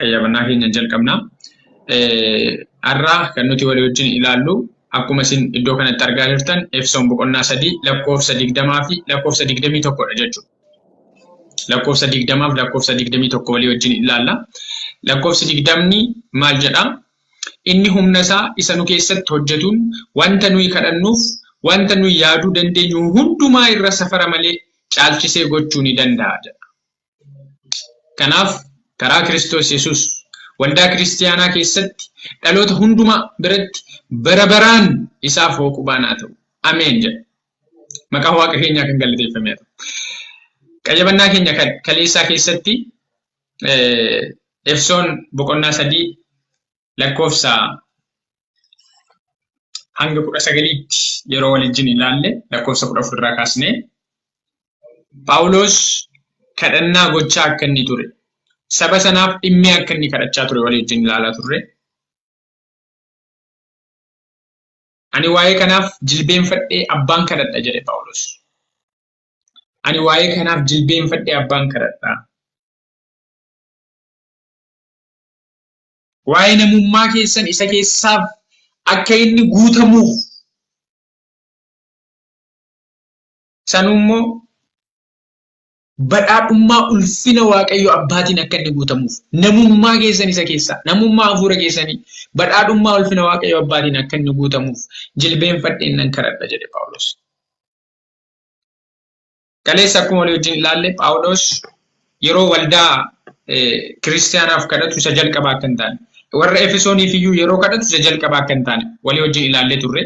Qayyabannaa keenya jalqabna. Har'a kan nuti walii wajjin ilaallu akkuma isin iddoo kanatti argaa jirtan Efesoon boqonnaa 3 lakkoofsa 20 fi lakkoofsa 21 dha jechuudha. Lakkoofsa 20 fi lakkoofsa 21 walii wajjin ilaalla. Lakkoofsi 20 maal jedha? Inni humna isaa isa nu keessatti hojjetuun wanta nuyi kadhannuuf wanta nuyi yaaduu dandeenyu hundumaa irra safara malee caalchisee gochuu ni danda'a jedha. Kanaaf karaa Kiristoos Yesuus waldaa kiristiyaanaa keessatti dhaloota hundumaa biratti bara baraan isaaf hooqubaan haa ta'u. Ameen jedha. Maqaa Waaqa keenyaa kan galateeffame haa ta'u. Qayyabannaa keenya kaleessaa keessatti Efesoon boqonnaa 3 lakkoofsa hanga 19tti yeroo waliin ilaalle lakkoofsa 14 irraa kaasnee Phaawulos kadhannaa gochaa akka inni ture saba sanaaf dhimmee akka inni kadhachaa ture waliin ilaalaa turre. Ani waa'ee kanaaf jilbeenfadhee abbaan kadhadha jedhe Phaawulos. Ani waa'ee kanaaf jilbeenfadhee abbaan kadhadha. Waa'ee namummaa keessan isa keessaaf akka inni guutamuuf sanuu immoo badhaadhummaa ulfina Waaqayyo abbaatiin akka inni guutamuuf namummaa keessan isa keessaa namummaa hafuura keessanii badhaadhummaa ulfina Waaqayyo abbaatiin akka inni guutamuuf jilbeenfadheen nan kadhadha jedhe Phaawulos. Kaleessa akkuma walii wajjin ilaalle Phaawulos yeroo waldaa kiristiyaanaaf kadhatu isa jalqabaa akka hin taane warra Efesooniif iyyuu yeroo kadhatu isa jalqabaa akka hin taane walii wajjin ilaallee turre.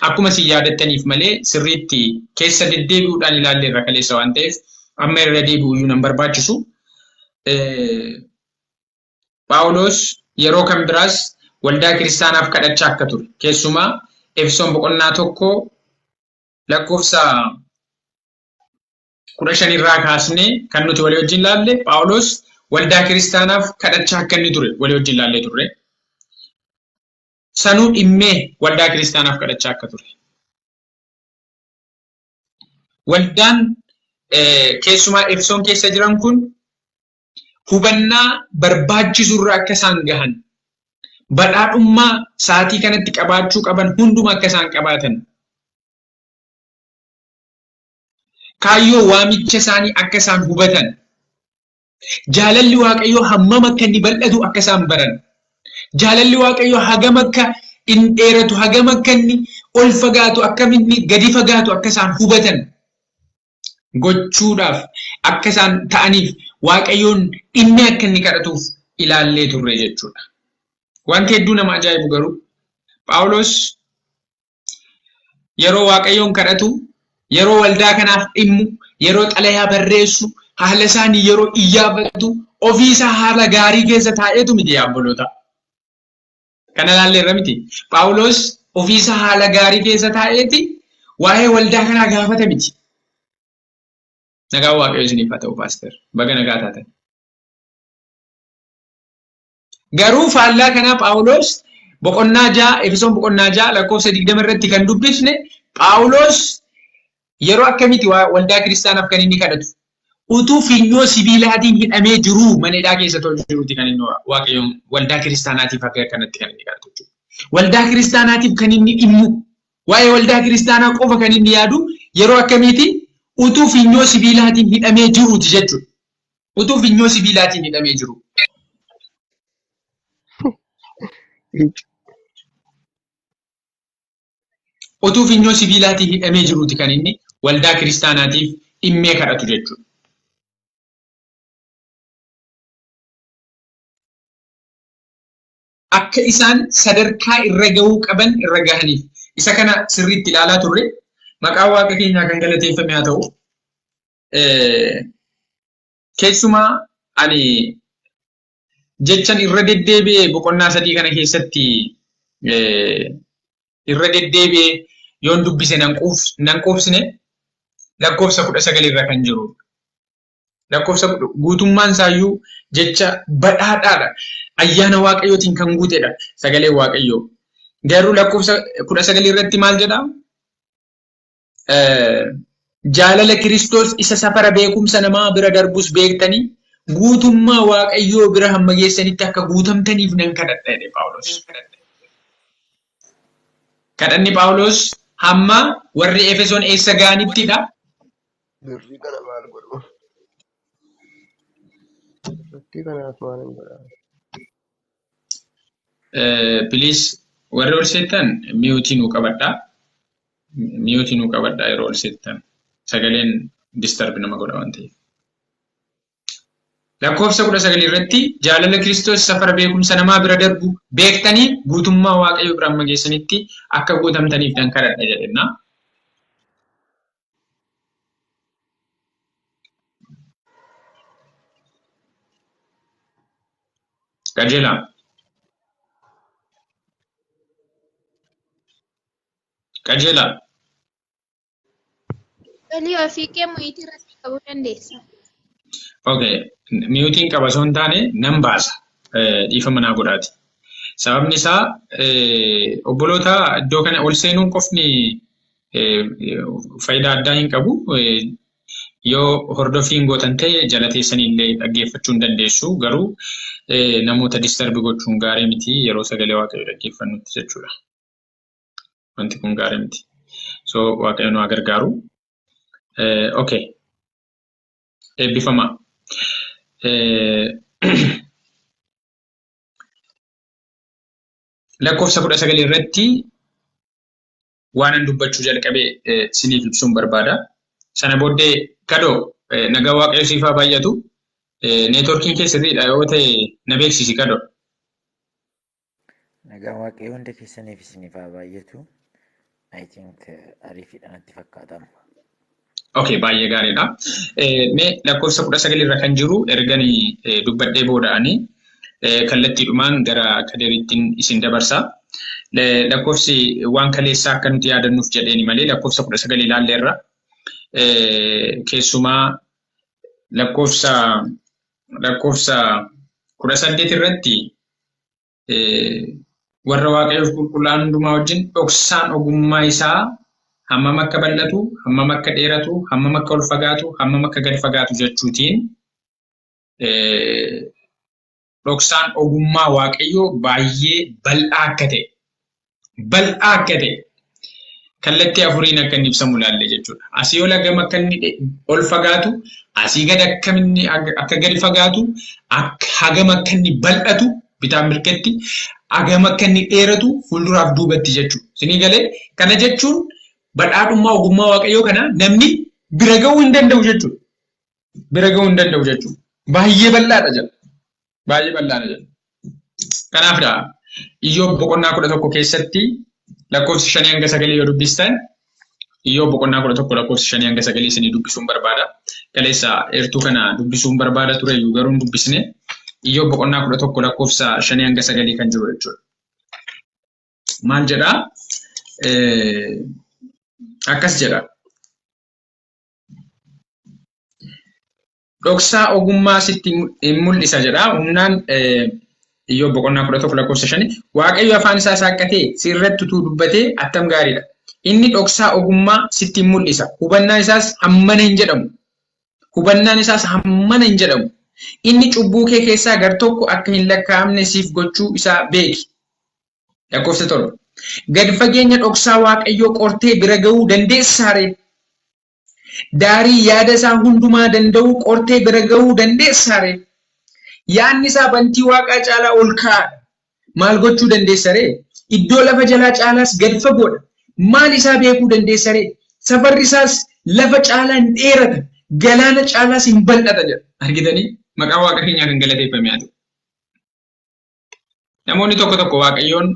Akkuma isin yaadattaniif malee sirriitti keessa deddeebi'uudhaan ilaalleerra kaleessa waan ta'eef amma irra deebi'u iyyuu nan barbaachisu. Phaawulos yeroo kan biraas waldaa kiristaanaaf kadhachaa akka ture keessumaa Efesoon boqonnaa 1 lakkoofsa 15 irraa kaasnee kan nuti walii wajjin ilaalle Phaawulos waldaa kiristaanaaf kadhachaa akka inni ture walii wajjin ilaallee turre. Sanuu dhimmee waldaa kiristaanaaf kadhachaa akka ture. Waldaan keessumaa Efesoon keessa jiran kun hubannaa barbaachisu irra akka isaan gahan badhaadhummaa sa'aatii kanatti qabaachuu qaban hunduma akka isaan qabaatan kaayyoo waamicha isaanii akka isaan hubatan jaalalli Waaqayyoo hammam akka inni bal'atu akka isaan baran jaalalli Waaqayyoo hagam akka inni dheeratu hagam akka inni ol fagaatu akkam inni gadi fagaatu akka isaan hubatan gochuudhaaf akka isaan ta'aniif Waaqayyoon dhimmi akka inni kadhatuuf ilaallee turre jechuudha. Wanti hedduu nama ajaa'ibu garuu Phaawulos yeroo Waaqayyoon kadhatu, yeroo waldaa kanaaf dhimmu, yeroo xalayaa barreessu, haala isaanii yeroo iyyaafatu ofii isaa haala gaarii keessa taa'eetu miti yaa obboloota. Kana ilaalleerra miti. Phaawulos ofii isaa haala gaarii keessa taa'eeti waa'ee waldaa kanaa gaafata miti. Nagaan Waaqayyo isiniif haa ta'u paaster. Baga nagaa taatan. Garuu faallaa kanaa Phaawulos boqonnaa 6 Efesoon boqonnaa 6 lakkoofsa 20 irratti kan dubbisne Phaawulos yeroo akkamiiti waldaa kiristaanaaf kan inni kadhatu? Utuu finyoo sibiilaatiin hidhamee jiruu mana hidhaa keessa tol jiruuti kan inni Waaqayyoon waldaa kiristaanaatiif akka kanatti kan inni kadhatu jechuudha. Waldaa kiristaanaatiif kan inni dhimmu waa'ee waldaa kiristaanaa qofa kan inni yaadu yeroo akkamiiti? Utuu finyoo sibiilaatiin hidhamee jiruuti jechuudha. Utuu finyoo sibiilaatiin hidhamee jiru. Utuu finyoo sibiilaatiin hidhamee jiruuti kan inni waldaa kiristaanaatiif dhimmee kadhatu jechuudha. Akka isaan sadarkaa irra gahuu qaban irra gahaniif. Isa kana sirriitti ilaalaa turre. Maqaan Waaqa keenyaa kan galateeffame haa ta'u. Keessumaa ani jechan irra deddeebi'ee boqonnaa 3 kana keessatti irra deddeebi'ee yoon dubbise nan quubsine lakkoofsa 19 irra kan jiru. Lakkoofsa guutummaan isaayyuu jecha badhaadhaadha. Ayyaana Waaqayyootiin kan guutedha sagaleen Waaqayyoo. Garuu lakkoofsa 19 irratti maal jedhaa? Jaalala Kiristoos isa safara beekumsa namaa bira darbus beektanii guutummaa Waaqayyoo bira hamma geessanitti akka guutamtaniif nan kadhadha jedhe Phaawulos. Kadhanni Phaawulos hamma warri Efesoon eessa ga'anittidha? Birrii kana maal godhu? Birrii kanaaf maal hin godhaa? Please warri ol seettan mute nuu qabadhaa. Mute nuu qabadhaa yeroo ol seettan. Sagaleen disturb nama godha waan ta'eef. Lakkoofsa 19 irratti jaalala Kiristoos safara beekumsa namaa bira darbu beektanii guutummaa Waaqayyoo bira hamma geessanitti akka guutamtaniif nan kadhadha jedhenna. Qajeelaa. Qajeelaa. Galii ofii kee mute irratti qabuu dandeessa. Okay. Muteiin qaba osoo hin taane nan baasa. Dhiifama naa godhaati. Sababni isaa obboloota iddoo kana ol seenuun qofni faayidaa addaa hin qabu. Yoo hordoffiin gootan ta'e jala teessanii illee dhaggeeffachuu hin dandeessu. Garuu namoota disturb gochuun gaarii miti yeroo sagalee Waaqayyoo dhaggeeffannutti jechuudha. Wanti kun gaarii miti. So Waaqayyo nu haa gargaaru. Okay. Eebbifamaa. Lakkoofsa 19 irratti waanan dubbachuu jalqabe siniif ibsuun barbaada. Sana booddee kadoo nagaa Waaqayyo siif haa baay'atu. Networkiin kee sirriidha yoo ta'e na beeksisi kadoo. Nagaan Waaqayyo hunda keessaniif isiniif haa baay'atu. I think ariifiidha natti fakkaata amma. Okay, baay'ee gaariidha. Mee lakkoofsa 19 irra kan jiru ergani dubbadhee booda ani kallattiidhumaan gara kadeerittiin isin dabarsa. Lakkoofsi waan kaleessaa akka nuti yaadannuuf jedheeni malee lakkoofsa 19 ilaalleerra. Keessumaa lakkoofsa 18 irratti warra Waaqayyoof qulqullaa'an hundumaa wajjin dhoksaan ogummaa isaa hammam akka bal'atu, hammam akka dheeratu, hammam akka ol fagaatu, hammam akka gad fagaatu jechuutiin dhoksaan ogummaa Waaqayyoo baay'ee bal'aa akka ta'e, bal'aa akka ta'e kallattii afuriin akka inni ibsamu ilaalle jechuudha. Asii ol hagam akka inni ol fagaatu, asii gad akka inni akka gadi fagaatu, hagam akka inni bal'atu bitaan mirgatti, hagam akka inni dheeratu fuulduraaf duubatti jechuudha. Isinii galee kana jechuun badhaadhummaa ogummaa Waaqayyoo kana namni bira ga'uu hin danda'u jechuudha. Bira ga'uu hin danda'u jechuudha. Baay'ee bal'aadha jedha. Baay'ee bal'aadha jedha. Kanaafidha Iyyoob boqonnaa 11 keessatti lakkoofsa 5 hanga 9 yoo dubbistan, Iyyoob boqonnaa 11 lakkoofsa 5 hanga 9 isinii dubbisuun barbaada. Kaleessa eertuu kana dubbisuun barbaada ture iyyuu garuu hin dubbisne. Iyyoob boqonnaa 11 lakkoofsa 5 hanga 9 kan jiru jechuudha. Maal jedhaa? Akkas jedha. Dhoksaa ogummaa sitti hin mul'isa jedha. Humnaan Iyyoob boqonnaa 11 lakkoofsa 5. Waaqayyo afaan isaa saaqqatee si irratti utuu dubbatee attam gaariidha. Inni dhoksaa ogummaa sitti hin mul'isa. Hubannaan isaas hammana hin jedhamu. Hubannaan isaas hammana hin jedhamu. Inni cubbuu kee keessaa gar tokko akka hin lakkaa'amne siif gochuu isaa beeki. Lakkoofsa 7. Gad fageenya dhoksaa Waaqayyoo qortee bira ga'uu dandeessaa ree? Daarii yaada isaa hundumaa danda'uu qortee bira ga'uu dandeessaa ree? Yaadni isaa bantii waaqaa caalaa ol ka'aadha. Maal gochuu dandeessa ree? Iddoo lafa jalaa caalaas gad fagoodha. Maal isaa beekuu dandeessa ree? Safarri isaas lafa caalaa hin dheerata, galaana caalaas hin bal'ata jedha. Argitanii maqaa Waaqa keenyaa kan galateeffame haa ta'u. Namoonni tokko tokko Waaqayyoon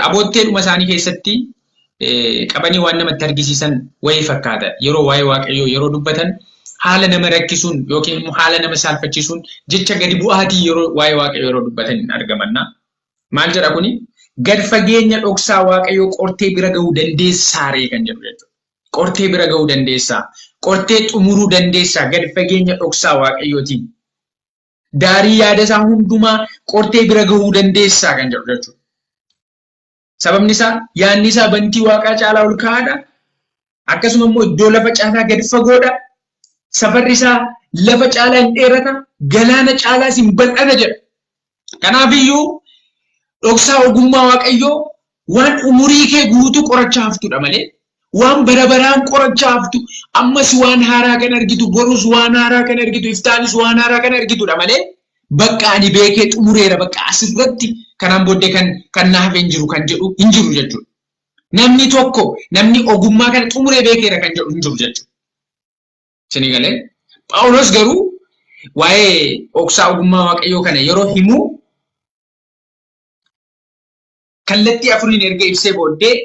abootteedhuma isaanii keessatti qabanii waan namatti argisiisan wayii fakkaata. Yeroo waa'ee Waaqayyoo yeroo dubbatan haala nama rakkisuun yookiin immoo haala nama saalfachiisuun jecha gadi bu'aatii yeroo waa'ee Waaqayyoo yeroo dubbatan hin argamanna. Maal jedha kuni? Gad fageenya dhoksaa Waaqayyoo qortee bira ga'uu dandeessaa ree kan jedhu jechuudha. Qortee bira ga'uu dandeessaa. Qortee xumuruu dandeessaa gad fageenya dhoksaa Waaqayyootiin. Daarii yaada isaa hundumaa qortee bira gahuu dandeessaa kan jedhu jechuudha. Sababni isaa yaadni isaa bantii waaqaa caalaa ol ka'aadha. Akkasuma immoo iddoo lafa caalaa gad fagoodha. Safarri isaa lafa caalaa hin dheerata, galaana caalaas hin bal'ata jedha. Kanaafiyyuu dhoksaa ogummaa Waaqayyoo waan umurii kee guutuu qorachaa haftudha malee waan bara baraan qorachaa haftu ammas waan haaraa kan argitu borus waan haaraa kan argitu iftaanis waan haaraa kan argitudha malee bakka ani beekee xumureera bakka asirratti kanaan booddee kan kan na hafe hin jiru kan jedhu hin jiru jechuudha. Namni tokko namni ogummaa kana xumuree beekeera kan jedhu hin jiru jechuudha. Isinii galee? Phaawulos garuu waa'ee dhoksaa ogummaa Waaqayyoo kana yeroo himu kallattii afuriin erga ibsee booddee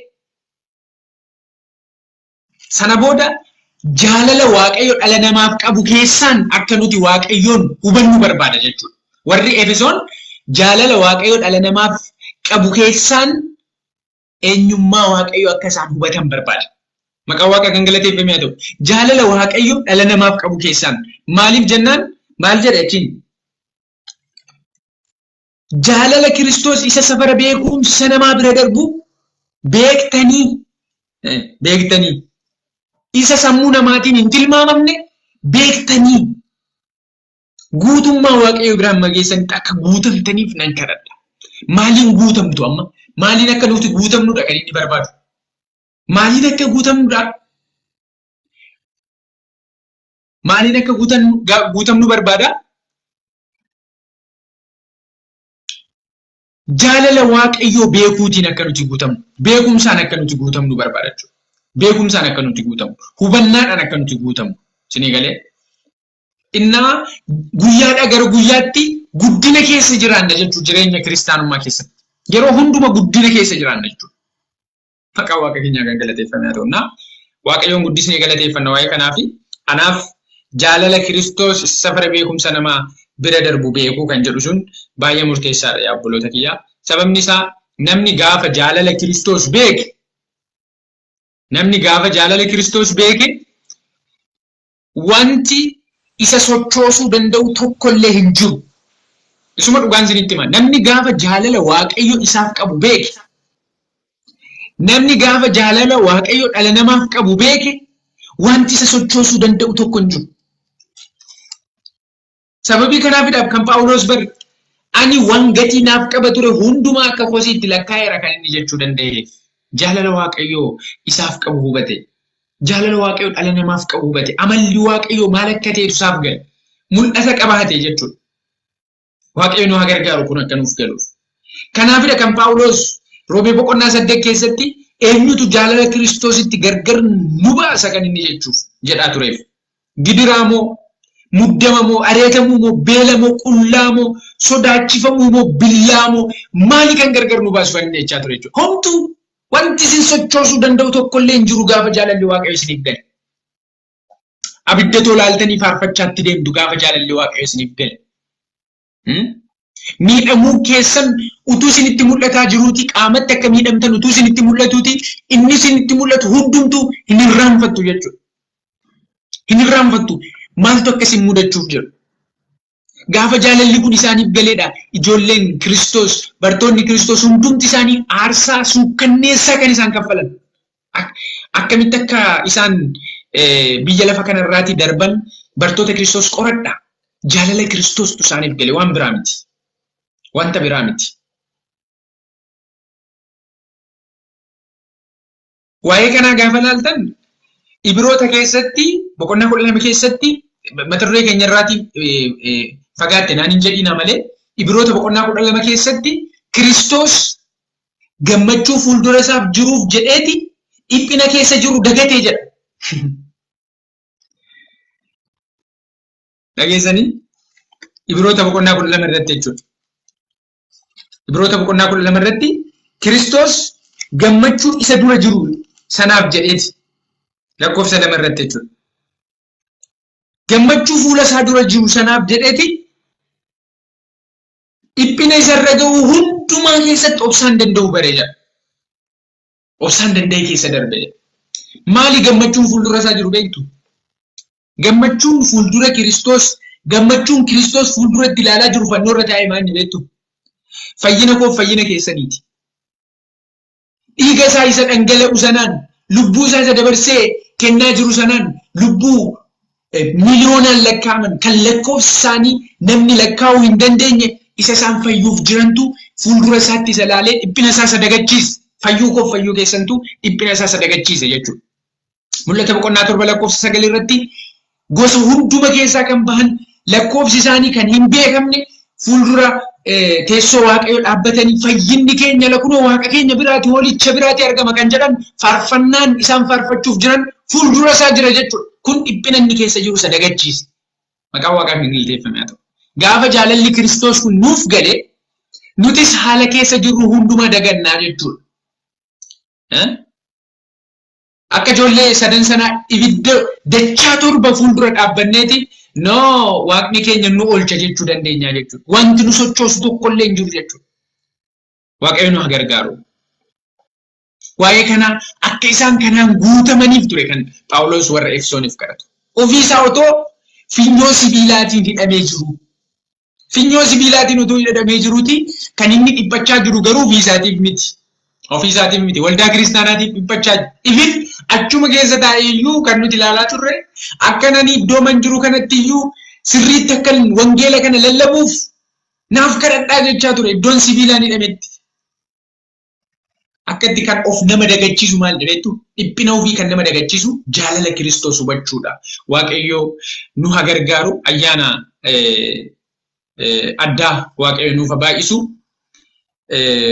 sana booda jaalala Waaqayyo dhala namaaf qabu keessaan akka nuti Waaqayyoon hubannu barbaada jechuudha. Warri Efesoon jaalala Waaqayyo dhala namaaf qabu keessaan eenyummaa Waaqayyoo akka isaan hubatan barbaada. Maqaan Waaqa kan galateeffame haa ta'u. Jaalala Waaqayyo dhala namaaf qabu keessaan maaliif jennaan maal jedhe achiin? Jaalala Kiristoos isa safara beekumsa namaa bira darbu beektanii beektanii isa sammuu namaatiin hin tilmaamamne beektanii guutummaa Waaqayyoo biraan mageessanitti akka guutamtaniif nan kadhadha. Maaliin guutamtu amma? Maaliin akka nuti guutamnudha kan inni barbaadu? Maaliin akka guutamnudha? Maaliin akka guutamnu barbaada? Jaalala Waaqayyoo beekuutiin akka nuti guutamnu, beekumsaan akka nuti guutamnu barbaada jechuudha. Beekumsaan akka nuti guutamnu, hubannaadhaan akka nuti guutamnu. Isinii galee? Innaa guyyaadhaa gara guyyaatti guddina keessa jiraanna jechuudha jireenya kiristaanummaa keessatti. Yeroo hunduma guddina keessa jiraanna jechuudha. Maqaa Waaqa keenyaa kan galateeffame haa ta'u. Innaa Waaqayyoon guddisnee galateeffanna waa'ee kanaafi anaaf jaalala Kiristoos safara beekumsa namaa bira darbu beekuu kan jedhu sun baay'ee murteessaadha yaa obboloota kiyyaa. Sababni isaa namni gaafa jaalala Kiristoos beeke namni gaafa jaalala Kiristoos beeke wanti isa sochoosuu danda'u tokkollee hin jiru. Isuma dhugaan isinitti hima. Namni gaafa jaalala Waaqayyo isaaf qabu beeke, namni gaafa jaalala Waaqayyo dhala namaaf qabu beeke, wanti isa sochoosuu danda'u tokko hin jiru. Sababii kanaafidhaaf kan Phaawulos bar ani waan gatii naaf qaba ture hundumaa akka kosiitti lakkaa'eera kan inni jechuu danda'eef. Jaalala Waaqayyoo isaaf qabu hubate. Jaalala Waaqayyoo dhala namaaf qabu hubate. Amalli Waaqayyoo maal akka ta'e isaaf gale. Mul'ata qabaate jechuudha. Waaqayyo nu haa gargaaru kun akka nuuf galuuf. Kanaafidha kan Phaawulos Roomee boqonnaa 8 keessatti eenyutu jaalala Kiristoositti gargar nu baasa kan inni jechuuf jedhaa tureef. Gidiraa moo, muddama moo, ari'atamuu moo, beela moo, qullaa moo, sodaachifamuu moo, billaa moo, maali kan gargar nu baasu kan inni jechaa ture jechuudha. Homtuu wanti isin sochoosuu danda'u tokkollee hin jiru gaafa jaalalli Waaqayyo isiniif gale. Abidda too laaltanii faarfachaatti deemtu gaafa jaalalli Waaqayyo isiniif gale. Miidhamuu keessan utuu isinitti mul'ataa jiruuti qaamatti akka miidhamtan utuu isinitti mul'atuuti inni isinitti mul'atu hundumtuu hin irraanfattu jechuudha. Hin irraanfattu maaltu akka isin mudachuuf jedhu. Gaafa jaalalli kun isaaniif galeedha ijoolleen Kiristoos bartoonni Kiristoos hundumti isaanii aarsaa suukkanneessaa kan isaan kaffalan. Akkamitti akka isaan biyya lafa kanarraatii darban bartoota Kiristoos qoradha. Jaalala Kiristoostu isaaniif gale waan biraa miti. Wanta biraa miti. Waa'ee kanaa gaafa laaltan Ibiroota keessatti boqonnaa 12 keessatti mata duree keenya irraatii fagaatte naan hin jedhiina malee Ibiroota boqonnaa 12 keessatti Kiristoos gammachuu fuuldura isaaf jiruuf jedheeti dhiphina keessa jiru dagatee jedha. Dhageessanii Ibiroota boqonnaa 12 irratti jechuudha. Ibiroota boqonnaa 12 irratti Kiristoos gammachuu isa dura jiru sanaaf jedheeti lakkoofsa 2 irratti jechuudha. Gammachuu fuula isaa dura jiru sanaaf jedheeti dhiphina isarra ga'u hundumaa keessatti obsaan danda'u bare jedha. Obsaan danda'e keessa darbe jedha. Maali gammachuun fuuldura isaa jiru beektu? Gammachuun fuuldura Kiristoos, gammachuun Kiristoos fuulduratti ilaalaa jiru fannoo irra taa'ee maal inni beektu? Fayyina koof fayyina keessaniiti. Dhiiga isaa isa dhangala'u sanaan, lubbuu isaa isa dabarsee kennaa jiru sanaan, lubbuu Miliyoonaan lakkaa'aman kan lakkoofsi isaanii namni lakkaa'uu hin dandeenye isa isaan fayyuuf jirantu fuuldura isaatti isa ilaalee dhiphina isaa isa dagachiise. Fayyuu koof fayyuu keessantu dhiphina isaa isa dagachiise jechuudha. Mul'ata boqonnaa 7 lakkoofsa 9 irratti gosa hunduma keessaa kan bahan lakkoofsi isaanii kan hin beekamne fuuldura teessoo Waaqayyoo dhaabbatanii fayyinni keenya lakunoo Waaqa keenya biraati hoolicha biraati argama kan jedhan faarfannaan isaan faarfachuuf jiran fuuldura isaa jira jechuudha. Kun dhiphina inni keessa jiru isa dagachiisa. Maqaan Waaqaa kan galateeffame haa ta'u. Gaafa jaalalli Kiristoos kun nuuf gale nutis haala keessa jirru hundumaa dagannaa jechuudha. Akka ijoollee sadan sanaa ibidda dachaa torba fuuldura dhaabbanneeti no waaqni keenya nu oolcha jechuu dandeenya jechuudha. Wanti nu sochoosu tokkollee hin jiru jechuudha. Waaqayyo nu haa gargaaru. Waa'ee kanaa akka isaan kanaan guutamaniif ture kan Phaawulos warra Efesooniif kadhatu. Ofii isaa otoo finyoo sibiilaatiin hidhamee jiru. Finyoo sibiilaatiin utuu hidhamee jiruuti kan inni dhiphachaa jiru garuu ofii isaatiif miti. Ofii isaatiif miti. Waldaa kiristaanaatiif dhiphachaa jira. Ifif achuma keessa taa'ee iyyuu kan nuti ilaalaa turre akka nani iddoo man jiru kanatti iyyuu sirriitti akka wangeela kana lallabuuf naaf kadhadhaa jechaa ture iddoon sibiilaan hidhametti. Akka itti kan of nama dagachiisu maal jedheettu dhiphina ofii kan nama dagachiisu jaalala Kiristoos hubachuudha. Waaqayyo nu haa gargaaru ayyaana addaa Waaqayyo nuuf haa baay'isu.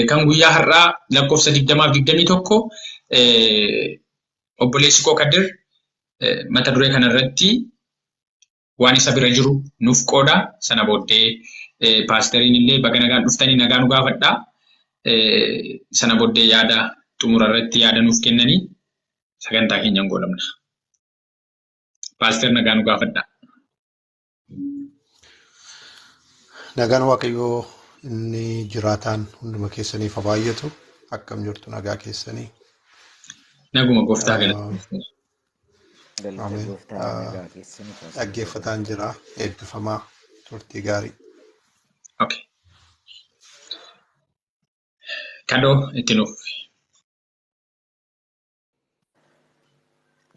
Kan guyyaa har'aa lakkoofsa 20 fi 21 obboleessi koo Kadir mata duree kanarratti waan isa bira jiru nuuf qooda. Sana booddee paasteriin illee baga nagaan dhuftanii nagaa nu gaafadha. Sana booddee yaada xumura irratti yaada nuuf kennanii sagantaa keenyaan goolabna. Paaster nagaa nu gaafadha. Nagaan Waaqayyoo inni jiraataan hunduma keessaniif haa baay'atu. Akkam jirtu nagaa keessanii? Naguma gooftaa galata. Galata Ameen. gooftaa nagaa keessanii Paaster Dhaggeeffataan jira. Eebbifamaa turtii gaarii. Okay. Kadoo itti nuuf.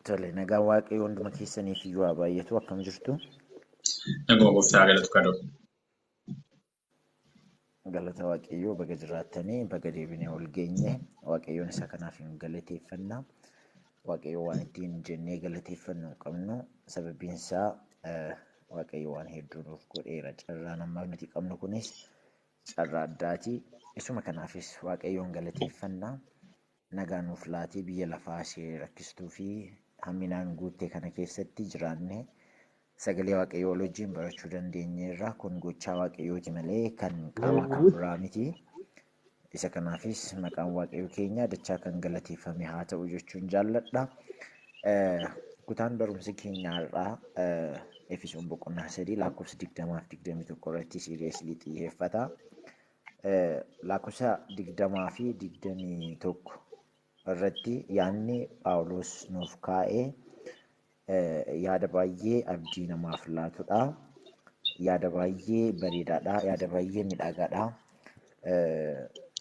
Tole nagaan Waaqayyoo hunduma keessaniif iyyuu haa baay'atu. Akkam jirtu? Naguma gooftaa galatu kadoo. Galata Waaqayyoo baga jiraattanii baga deebinee ol geenye Waaqayyoon isa kanaaf hin galateeffanna. Waaqayyo waan ittiin jennee galateeffannu hin qabnu. Sababiin isaa Waaqayyo waan hedduu nuuf godheera. Carraan amma nuti qabnu kunis carraa addaati. Isuma kanaafis Waaqayyoon galateeffanna. Nagaa nuuf laatee biyya lafaa ishee rakkistuu fi hamminaan guutte kana keessatti jiraanne sagalee Waaqayyoo wal wajjin barachuu dandeenyeerra. Kun gochaa Waaqayyooti malee kan qaama kan biraa miti. Isa kanaafis maqaan Waaqayyoo keenya dachaa kan galateeffame haa ta'u jechuun jaalladha. Kutaan barumsa keenya har'aa Efesoon boqonnaa 3 lakkoofsa 20 fi 21 irratti siiriyeeslii xiyyeeffata. Lakkoofsa 20 fi 21 irratti yaadni Phaawulos nuuf kaa'e yaada baay'ee abdii namaaf laatudha. Yaada baay'ee bareedaadha. Yaada baay'ee miidhagaadha.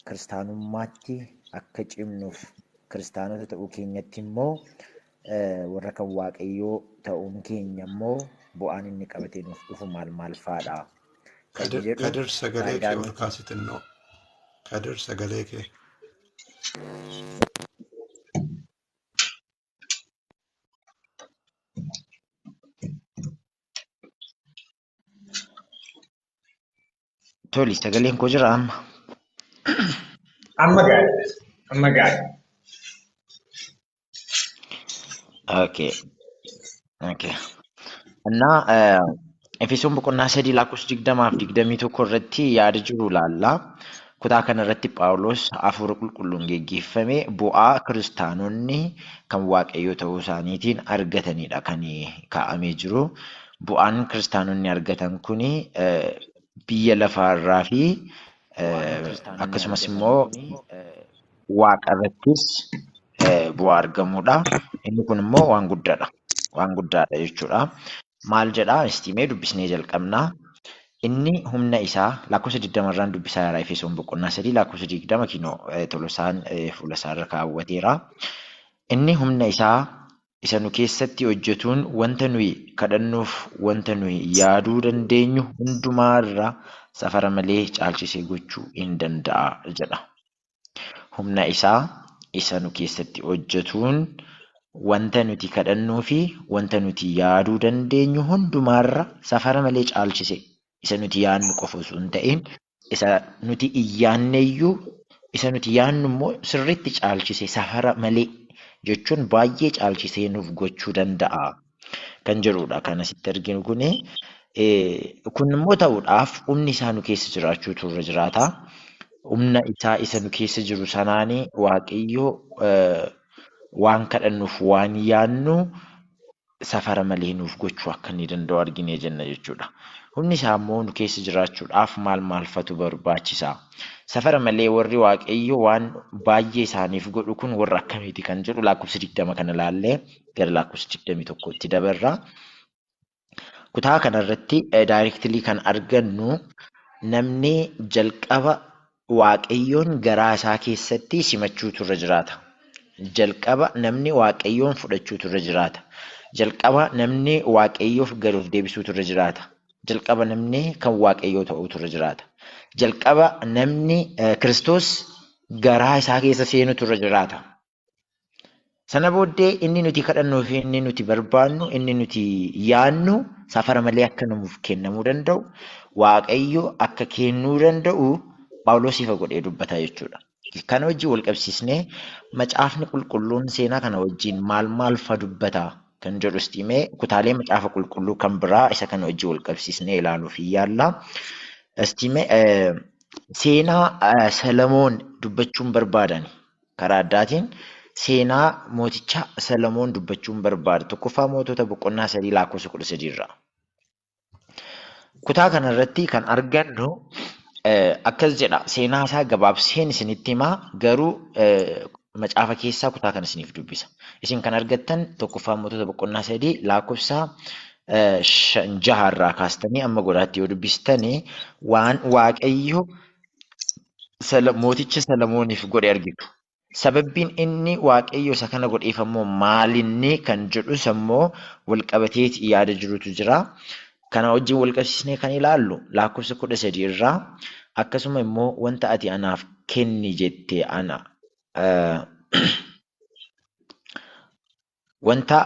Kiristaanummaatti akka cimnuuf kiristaanota ta'uu keenyatti immoo warra kan Waaqayyoo ta'uun keenya immoo bu'aan inni qabatee nuuf dhufu maal maal fa'aadha? Kan Kadir, jedhu Kadir sagalee kee faayidaa ol nuti kaasi xinnoo. Kadir sagalee kee. Toli sagaleen koo jira amma. Amma gaariidha. Amma gaariidha. Okay. Okay. Innaa Efesoon boqonnaa 3 lakkoofsa 20 fi 21 irratti yaada jiru ilaalla. Kutaa kana irratti Phaawulos hafuura qulqulluun geggeeffame bu'aa kiristaanonni kan Waaqayyoo ta'uu isaaniitiin argatanidha kan kaa'amee jiru. Bu'aan kiristaanonni argatan kun biyya lafaarraa fi akkasumas immoo waaqa irrattis bu'aa argamudha. Inni kun immoo waan guddaadha. Waan guddaadha jechuudha. Maal jedhaa? Istiimee dubbisnee jalqabna. Inni humna isaa lakkoofsa 20 irraan dubbisaa jira. Efesoon boqonnaa 3 lakkoofsa 20 kinoo Tolosaan fuula isaa irra kaawwateera. Inni humna isaa Isa nu keessatti hojjetuun wanta nuyi kadhannuuf wanta nuyi yaaduu dandeenyu hundumaarra safara malee caalchisee gochuu hin danda'a jedha. Humna isaa isa nu keessatti hojjetuun wanta nuti kadhannuu fi wanta nuti yaaduu dandeenyu hundumaarra safara malee caalchise, isa nuti yaadnu qofa osoo hin ta'in, isa nuti hin yaadneyyuu, isa nuti yaadnu immoo sirriitti caalchise, safara malee jechuun baay'ee caalchisee nuuf gochuu danda'a kan jedhudha kan asitti arginu kuni. Kun immoo ta'uudhaaf humni isaa nu keessa jiraachuutu irra jiraata. Humna isaa isa nu keessa jiru sanaanii Waaqayyo waan kadhannuuf waan yaadnu safara malee nuuf gochuu akka inni danda'u arginee jenna jechuudha. Humni isaa immoo nu keessa jiraachuudhaaf maal maalfatu barbaachisa? Safara malee warri Waaqayyo waan baay'ee isaaniif godhu kun warra akkamiiti kan jedhu lakkoofsa 20 kana ilaallee gara lakkoofsa 21tti dabarra. Kutaa kanarratti daayirektilii kan argannu namni jalqaba Waaqayyoon garaa isaa keessatti simachuutu irra jiraata. Jalqaba namni Waaqayyoon fudhachuutu irra jiraata. Jalqaba namni Waaqayyoof gad of deebisuutu irra jiraata. Jalqaba namni kan Waaqayyoo ta'uutu irra jiraata. Jalqaba namni Kiristoos garaa isaa keessa seenutu irra jiraata. Sana booddee inni nuti kadhannuu fi inni nuti barbaannu, inni nuti yaadnu safara malee akka nuuf kennamuu danda'u, Waaqayyo akka kennuu danda'u Phaawulos ifa godhee dubbata jechuudha. Kana wajjin wal qabsiisnee macaafni qulqulluun seenaa kana wajjin maal maal fa dubbata kan jedhu himee kutaalee macaafa qulqulluu kan biraa isa kana wajjin wal qabsiisnee ilaaluuf yaalla. Istimee seenaa Salamoon dubbachuun barbaadan karaa addaatiin seenaa mooticha Salamoon dubbachuun barbaada. Tokkoffaa Mootota boqonnaa 3 lakkoofsa 13 irraa. Kutaa kanarratti kan argannu akkas jedha. Seenaa isaa gabaabseen isinitti himaa, garuu macaafa keessaa kutaa kana isiniif dubbisa. Isin kan argattan Tokkoffaa Mootota boqonnaa 3 lakkoofsa 5 irraa kaastanii amma godaatti yoo dubbistanii waan Waaqayyo mooticha Salamooniif godhe argitu. Sababbiin inni Waaqayyo isa kana godheef ammoo maalinni kan jedhus ammoo wal qabateeti yaada jirutu jira. Kana wajjin wal qabsiisnee kan ilaallu lakkoofsa 13 irraa akkasuma immoo wanta ati anaaf kenni jette ana wanta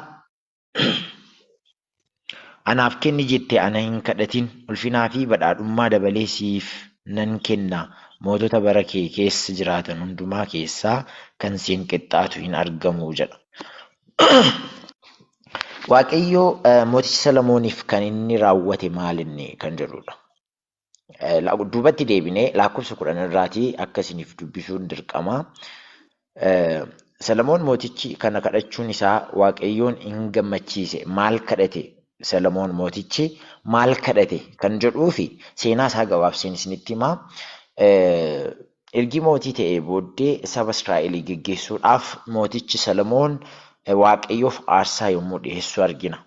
anaaf kenni jette ana hin kadhatin, ulfinaa fi badhaadhummaa dabalee siif nan kenna, mootota bara kee keessa jiraatan hundumaa keessaa kan siin qixxaatu hin argamu jedha. Waaqayyo mooticha Salamooniif kan inni raawwate maalinni kan jedhudha. Duubatti deebinee lakkoofsa 10 irraatii akka isiniif dubbisuun dirqama. Salamoon mootichi kana kadhachuun isaa Waaqayyoon hin gammachiise. Maal kadhate? Salamoon mootichi maal kadhate kan jedhuu fi seenaa isaa gabaabseen isinitti himaa. Ergi mootii ta'ee booddee saba Israa'elii geggeessuudhaaf mootichi Salamoon Waaqayyoof aarsaa yommuu dhiyeessu argina.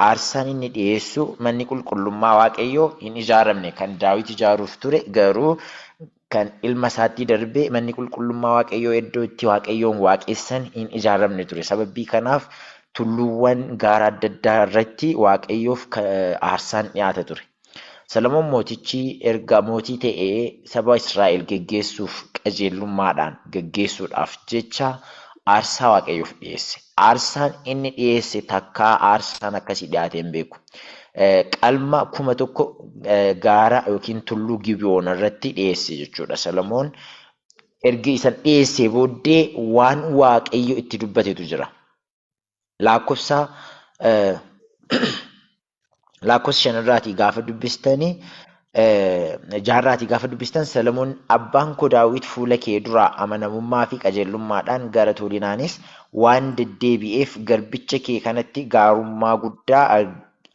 Aarsaan inni dhiyeessu manni qulqullummaa Waaqayyoo hin ijaaramne kan Daawit ijaaruuf ture, garuu kan ilma isaatti darbee manni qulqullummaa Waaqayyoo iddoo itti Waaqayyoon waaqessan hin ijaaramne ture. Sababii kanaaf tulluuwwan gaara adda addaa irratti Waaqayyoof aarsaan dhiyaata ture. Salamoon mootichi erga mootii ta'ee saba Israa'el geggeessuuf qajeelummaadhaan geggeessuudhaaf jecha aarsaa Waaqayyoof dhiyeesse. Aarsaan inni dhiyeesse takkaa aarsaan akkasii dhiyaatee hin beeku. Qalma 1000 gaara yookiin tulluu Gibe'oon irratti dhiyeesse jechuudha. Salamoon ergi isan dhiyeessee booddee waan Waaqayyo itti dubbatetu jira. Lakkoofsa 5 irraatii gaafa dubbistanii jaarraatii gaafa dubbistan Salamoon abbaan koo Daawit fuula kee duraa amanamummaa fi qajeelummaadhaan gara tolinaanis waan deddeebi'eef garbicha kee kanatti gaarummaa guddaa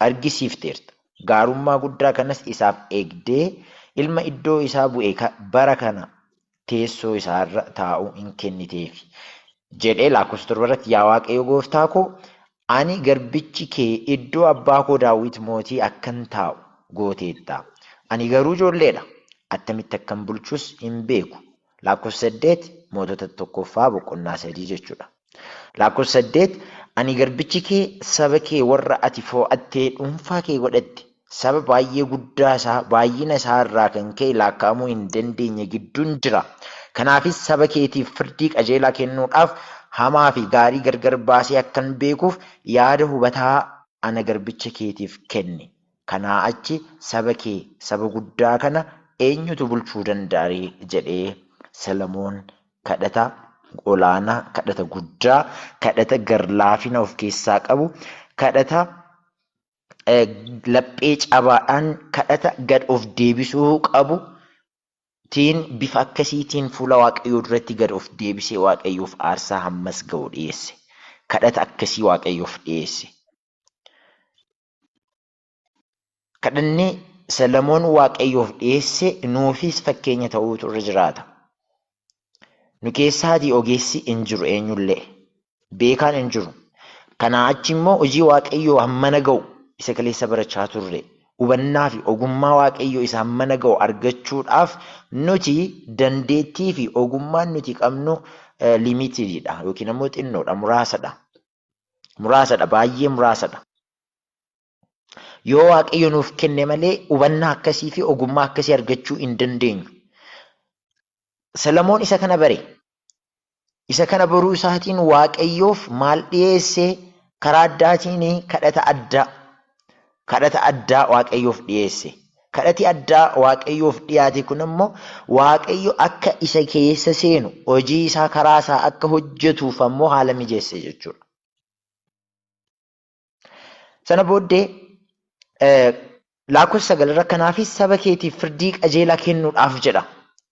argisiifteerta. Gaarummaa guddaa kanas isaaf eegdee ilma iddoo isaa bu'e bara kana teessoo isaarra taa'u hin kenniteef. Jedhee lakkoofsa 7 irratti yaa Waaqayyo gooftaa koo ani garbichi kee iddoo abbaa koo Daawit mootii akkan taa'u gooteetta. Ani garuu ijoolleedha. Attamitti akkan bulchus hin beeku. Lakkoofsa 8 Mootota tokkoffaa boqonnaa 3 jechuudha. Lakkoofsa 8 Ani garbichi kee saba kee warra ati fo'attee dhuunfaa kee godhatte saba baay'ee guddaa isaa baay'ina isaa irraa kan ka'e lakkaa'amuu hin dandeenye gidduun jira. Kanaafis saba keetiif firdii qajeelaa kennuudhaaf hamaa fi gaarii gargar baasee akkan beekuuf yaada hubataa ana garbicha keetiif kenni. Kanaa achi saba kee saba guddaa kana eenyutu bulchuu danda'a ree jedhee Solomoon kadhata olaanaa, kadhata guddaa, kadhata garlaafina of keessaa qabu, kadhata laphee cabaadhaan, kadhata gad of deebisuu qabu tiin bifa akkasiitiin fuula Waaqayyoo duratti gad of deebisee Waaqayyoof aarsaa hammas ga'u dhiyeesse. Kadhata akkasii Waaqayyoof dhiyeesse. Kadhanni Solomoon Waaqayyoof dhiyeesse nuufis fakkeenya ta'uutu irra jiraata. Nu keessaatii ogeessi hin jiru eenyullee. Beekaan hin jiru. Kanaa achi immoo hojii Waaqayyoo hammana ga'u isa kaleessa barachaa turre. Hubannaa fi ogummaa Waaqayyoo isa hammana ga'u argachuudhaaf nuti dandeettii fi ogummaan nuti qabnu limitedidha yookiin immoo xinnoodha, muraasadha. Muraasadha, baay'ee muraasadha. Yoo Waaqayyo nuuf kenne malee hubannaa akkasii fi ogummaa akkasii argachuu hin dandeenyu. Solomoon isa kana bare. Isa kana baruu isaatiin Waaqayyoof maal dhiyeesse? Karaa addaatiin kadhata addaa. Kadhata addaa Waaqayyoof dhiyeesse. Kadhati addaa Waaqayyoof dhiyaate kun immoo Waaqayyo akka isa keessa seenu hojii isaa karaa isaa akka hojjetuuf ammoo haala mijeesse jechuudha. Sana booddee lakkoofsa 9 irra kanaafis saba keetiif firdii qajeelaa kennuudhaaf jedha.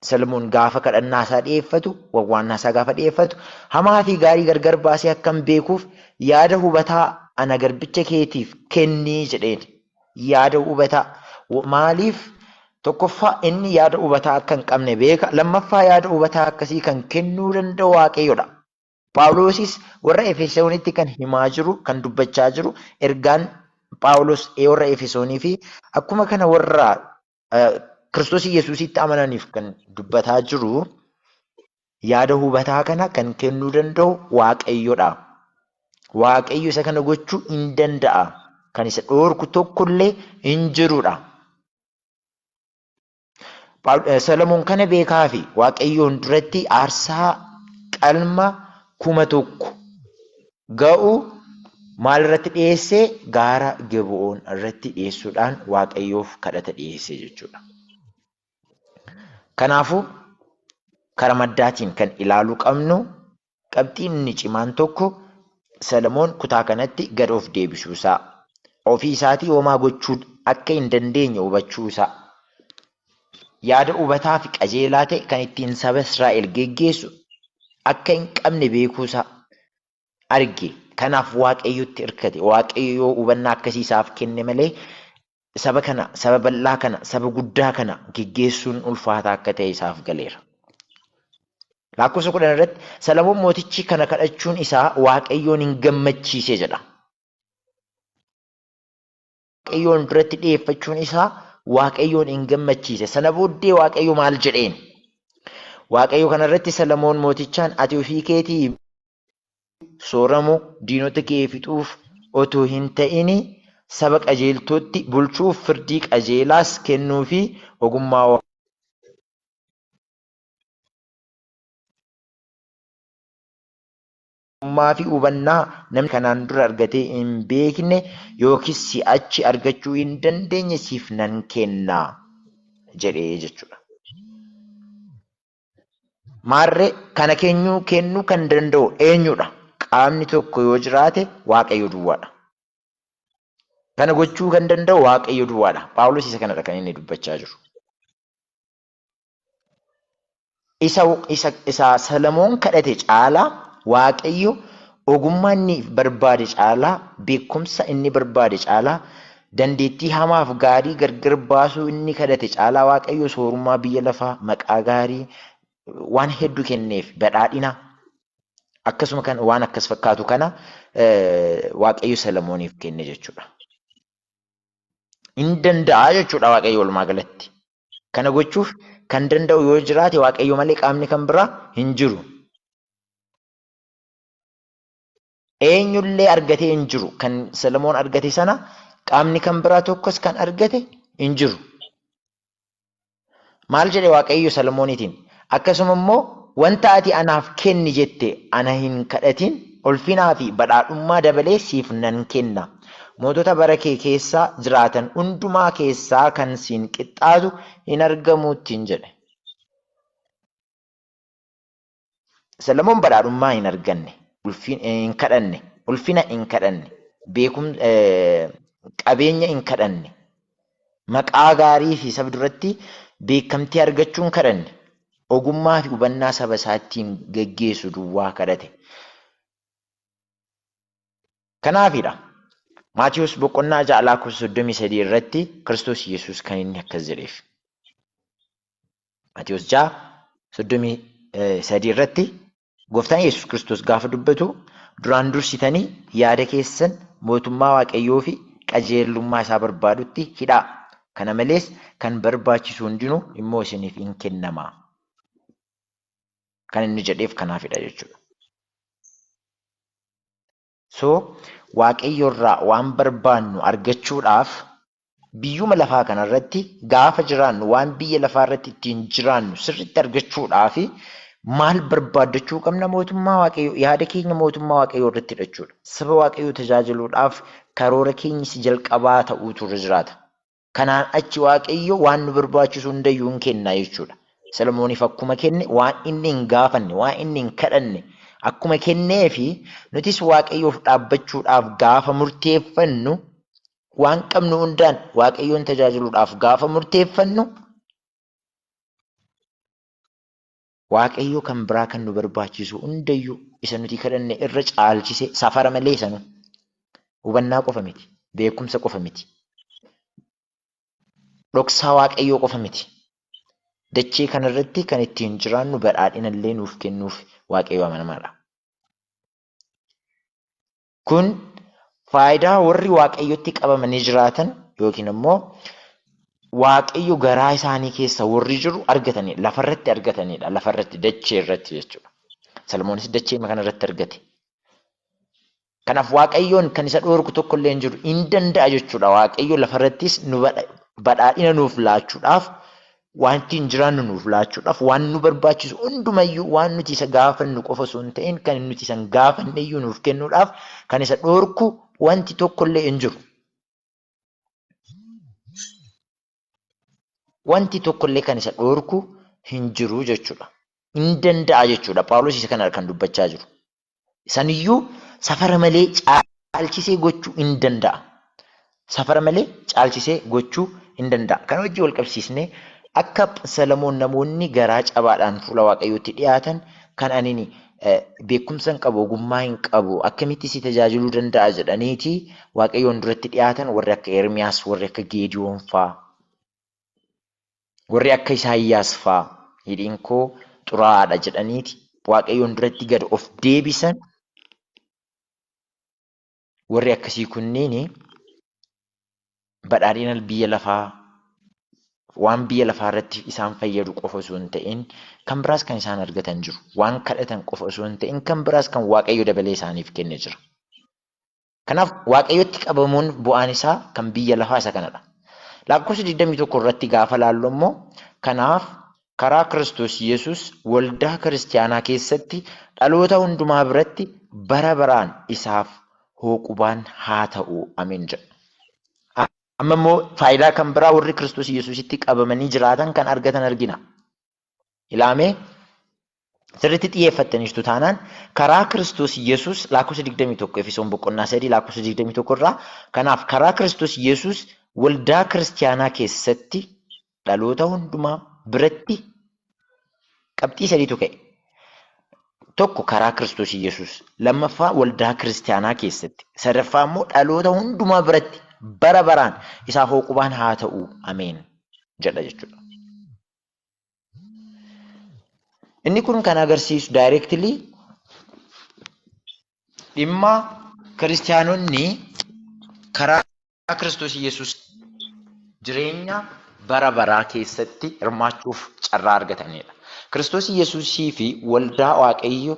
Solomoon gaafa kadhannaa isaa dhiyeeffatu, wawwaannaa isaa gaafa dhiyeeffatu, hamaa fi gaarii gargar baasee akkan beekuuf yaada hubataa ana garbicha keetiif kennii jedheen. Yaada hubataa. Maaliif? Tokkoffaa inni yaada hubataa akka hin qabne beeka. Lammaffaa yaada hubataa akkasii kan kennuu danda'u Waaqayyodha. Phaawulosis warra Efesoonitti kan himaa jiru, kan dubbachaa jiru, ergaan Phaawulos warra Efesoonii fi akkuma kana warra Kiristoos Yesuusitti amananiif kan dubbataa jiru yaada hubataa kana kan kennuu danda'u Waaqayyodha. Waaqayyo isa kana gochuu hin danda'a. Kan isa dhoorku tokkollee hin jirudha. Solomoon kana beekaa fi Waaqayyoon duratti aarsaa qalma 1000 ga'u maal irratti dhiyeesse? Gaara Gibe'oon irratti dhiyeessuudhaan Waaqayyoof kadhata dhiyeesse jechuudha. Kanaafuu karaa maddaatiin kan ilaaluu qabnu qabxiin inni cimaan tokko Solomoon kutaa kanatti gad of deebisuu isaa, ofii isaatii homaa gochuu akka hin dandeenye hubachuu isaa, yaada hubataa fi qajeelaa ta'e kan ittiin saba Israa'el geggeessu akka hin qabne beekuu isaa arge. Kanaaf Waaqayyotti hirkate. Waaqayyo yoo hubannaa akkasii isaaf kenne malee saba kana, saba bal'aa kana, saba guddaa kana geggeessuun ulfaataa akka ta'e isaaf galeera. Lakkoofsa 10 irratti Solomoon mootichi kana kadhachuun isaa Waaqayyoon hin gammachiise jedha. Waaqayyoon duratti dhiyeeffachuun isaa Waaqayyoon hin gammachiise. Sana booddee Waaqayyo maal jedheen? Waaqayyo kanarratti Solomoon mootichaan ati ofii keetii sooramu diinota kee fixuuf otoo hin ta'in saba qajeeltootti bulchuuf firdii qajeelaas kennuu fi ogummaa ogummaa fi hubannaa namni kanaan dura argatee hin beekne yookiis si'achi argachuu hin dandeenye siif nan kenna jedhee jechuudha. Maarree kana kennuu kan danda'u eenyudha? Qaamni tokko yoo jiraate Waaqayyo duwwaadha. Kana gochuu kan danda'u Waaqayyo duwwaadha. Phaawulos isa kanadha kan inni dubbachaa jiru. Isa Solomoon kadhate caalaa Waaqayyo ogummaa inni barbaade caalaa, beekumsa inni barbaade caalaa, dandeettii hamaaf gaarii gargar baasuu inni kadhate caalaa Waaqayyo soorummaa biyya lafaa, maqaa gaarii, waan hedduu kenneef, badhaadhina akkasuma kan waan akkas fakkaatu kana Waaqayyo Solomooniif kenne jechuudha. Hin danda'a jechuudha Waaqayyo walumaa galatti. Kana gochuuf kan danda'u yoo jiraate Waaqayyo malee qaamni kan biraa hin jiru. Eenyullee argatee hin jiru. Kan Solomoon argate sana qaamni kan biraa tokkos kan argate hin jiru. Maal jedhe Waaqayyo Solomooniitiin? Akkasuma immoo wanta ati anaaf kenni jette ana hin kadhatin, ulfinaa fi badhaadhummaa dabalee siif nan kenna. Mootota bara kee keessa jiraatan hundumaa keessaa kan siin qixxaatu hin argamu ittiin jedhe. Solomoon badhaadhummaa hin arganne, hin kadhanne, ulfina hin kadhanne, qabeenya hin kadhanne, maqaa gaarii fi saba duratti beekamtii argachuu hin kadhanne, ogummaa fi hubannaa saba isaa ittiin geggeessu duwwaa kadhate. Kanaafidha Maatiyus boqonnaa 6 lakkoofsa 33 irratti Kiristoos Yesuus kan inni akkas jedheef. Maatiyus 6 33 irratti gooftaan Yesuus Kiristoos gaafa dubbatu duraan dursitanii yaada keessan mootummaa Waaqayyoo fi qajeelummaa isaa barbaadutti hidhaa. Kana malees kan barbaachisu hundinuu immoo isiniif in kennama. Kan inni jedheef kanaafidha jechuudha. So Waaqayyo irraa waan barbaannu argachuudhaaf biyyuma lafaa kanarratti gaafa jiraannu waan biyya lafaa irratti ittiin jiraannu sirriitti argachuudhaaf maal barbaaddachuu qabna? Mootummaa Waaqayyoo, yaada keenya mootummaa Waaqayyoo irratti hidhachuudha. Saba Waaqayyoo tajaajiluudhaaf karoora keenya isa jalqabaa ta'uutu irra jiraata. Kanaan achi Waaqayyo waan nu barbaachisu hundayyuu hin kenna jechuudha. Solomooniif akkuma kenne waan inni hin gaafanne, waan inni hin kadhanne akkuma kenneefi nutis Waaqayyoof dhaabbachuudhaaf gaafa murteeffannu waan qabnu hundaan Waaqayyoon tajaajiluudhaaf gaafa murteeffannu Waaqayyo kan biraa kan nu barbaachisu hundayyuu isa nuti kadhanne irra caalchise safara malee sanuu hubannaa qofa miti, beekumsa qofa miti, dhoksaa Waaqayyoo qofa miti. Dachee kanarratti kan ittiin jiraannu badhaadhina illee nuuf kennuuf Waaqayyo amanamaadha. Kun faayidaa warri Waaqayyotti qabamanii jiraatan yookiin immoo Waaqayyo garaa isaanii keessa warri jiru argatanidha. Lafarratti argatanidha. Lafarratti dachee irratti jechuudha. Salomoonis dachee kanarratti argate. Kanaaf Waaqayyoon kan isa dhoorku tokko illee hin jiru. Hin danda'a jechuudha. Waaqayyo lafarrattis nu badhaadhina nuuf laachuudhaaf waan ittiin jiraannu nuuf laachuudhaaf waan nu barbaachisu hundumayyuu waan nuti isa gaafannu qofa osoo hin ta'in kan nuti isa hin gaafanne iyyuu nuuf kennuudhaaf kan isa dhoorku wanti tokkollee hin jiru. Wanti tokkollee kan isa dhoorku hin jiru jechuudha. Hin danda'a jechuudha. Phaawulos isa kana kan dubbachaa jiru. Saniyyuu safara malee caalchisee gochuu hin danda'a. Safara malee caalchisee gochuu hin danda'a. Kana wajjin wal qabsiisnee akka Salamoon namoonni garaa cabaadhaan fuula Waaqayyootti dhiyaatan kan ani beekumsa hin qabu, ogummaa hin qabu, akkamitti si tajaajiluu danda'a jedhaniiti Waaqayyoon duratti dhiyaatan warri akka Ermiyaas, warri akka Geediyoon fa'aa, warri akka Isaayyaas fa'aa hidhiin koo xuraa'aadha jedhaniiti Waaqayyoon duratti gad of deebisan warri akkasii kunniin badhaadhina biyya lafaa waan biyya lafaa irratti isaan fayyadu qofa osoo hin ta'in kan biraas kan isaan argatan jiru. Waan kadhatan qofa osoo hin ta'in kan biraas kan Waaqayyo dabalee isaaniif kenne jira. Kanaaf Waaqayyotti qabamuun bu'aan isaa kan biyya lafaa isa kanadha. Lakkoofsa 21 irratti gaafa laallu immoo kanaaf karaa Kiristoos Yesuus waldaa kiristiyaanaa keessatti dhaloota hundumaa biratti bara baraan isaaf hooqubaan haa ta'u. Ameen jedha. Amma immoo faayidaa kan biraa warri Kiristoos Yesuusitti qabamanii jiraatan kan argatan argina. Ilaamee sirriitti xiyyeeffattaniirtu taanaan karaa Kiristoos Yesuus lakkoofsa 21 Efesoon boqonnaa 3 lakkoofsa 21 irraa kanaaf karaa Kiristoos Yesuus waldaa kiristiyaanaa keessatti dhaloota hundumaa biratti qabxii sadiitu ka'e. Tokko karaa Kiristoos Yesuus, lammaffaa waldaa kiristiyaanaa keessatti, sadaffaa immoo dhaloota hundumaa biratti bara baraan isaaf hooqubaan haa ta'u. Ameen jedha jechuudha. Inni kun kan agarsiisu daayireektilii dhimma kiristiyaanonni karaa Kiristoos Yesuus jireenya bara baraa keessatti hirmaachuuf carraa argatanidha. Kiristoos Yesuusii fi waldaa Waaqayyo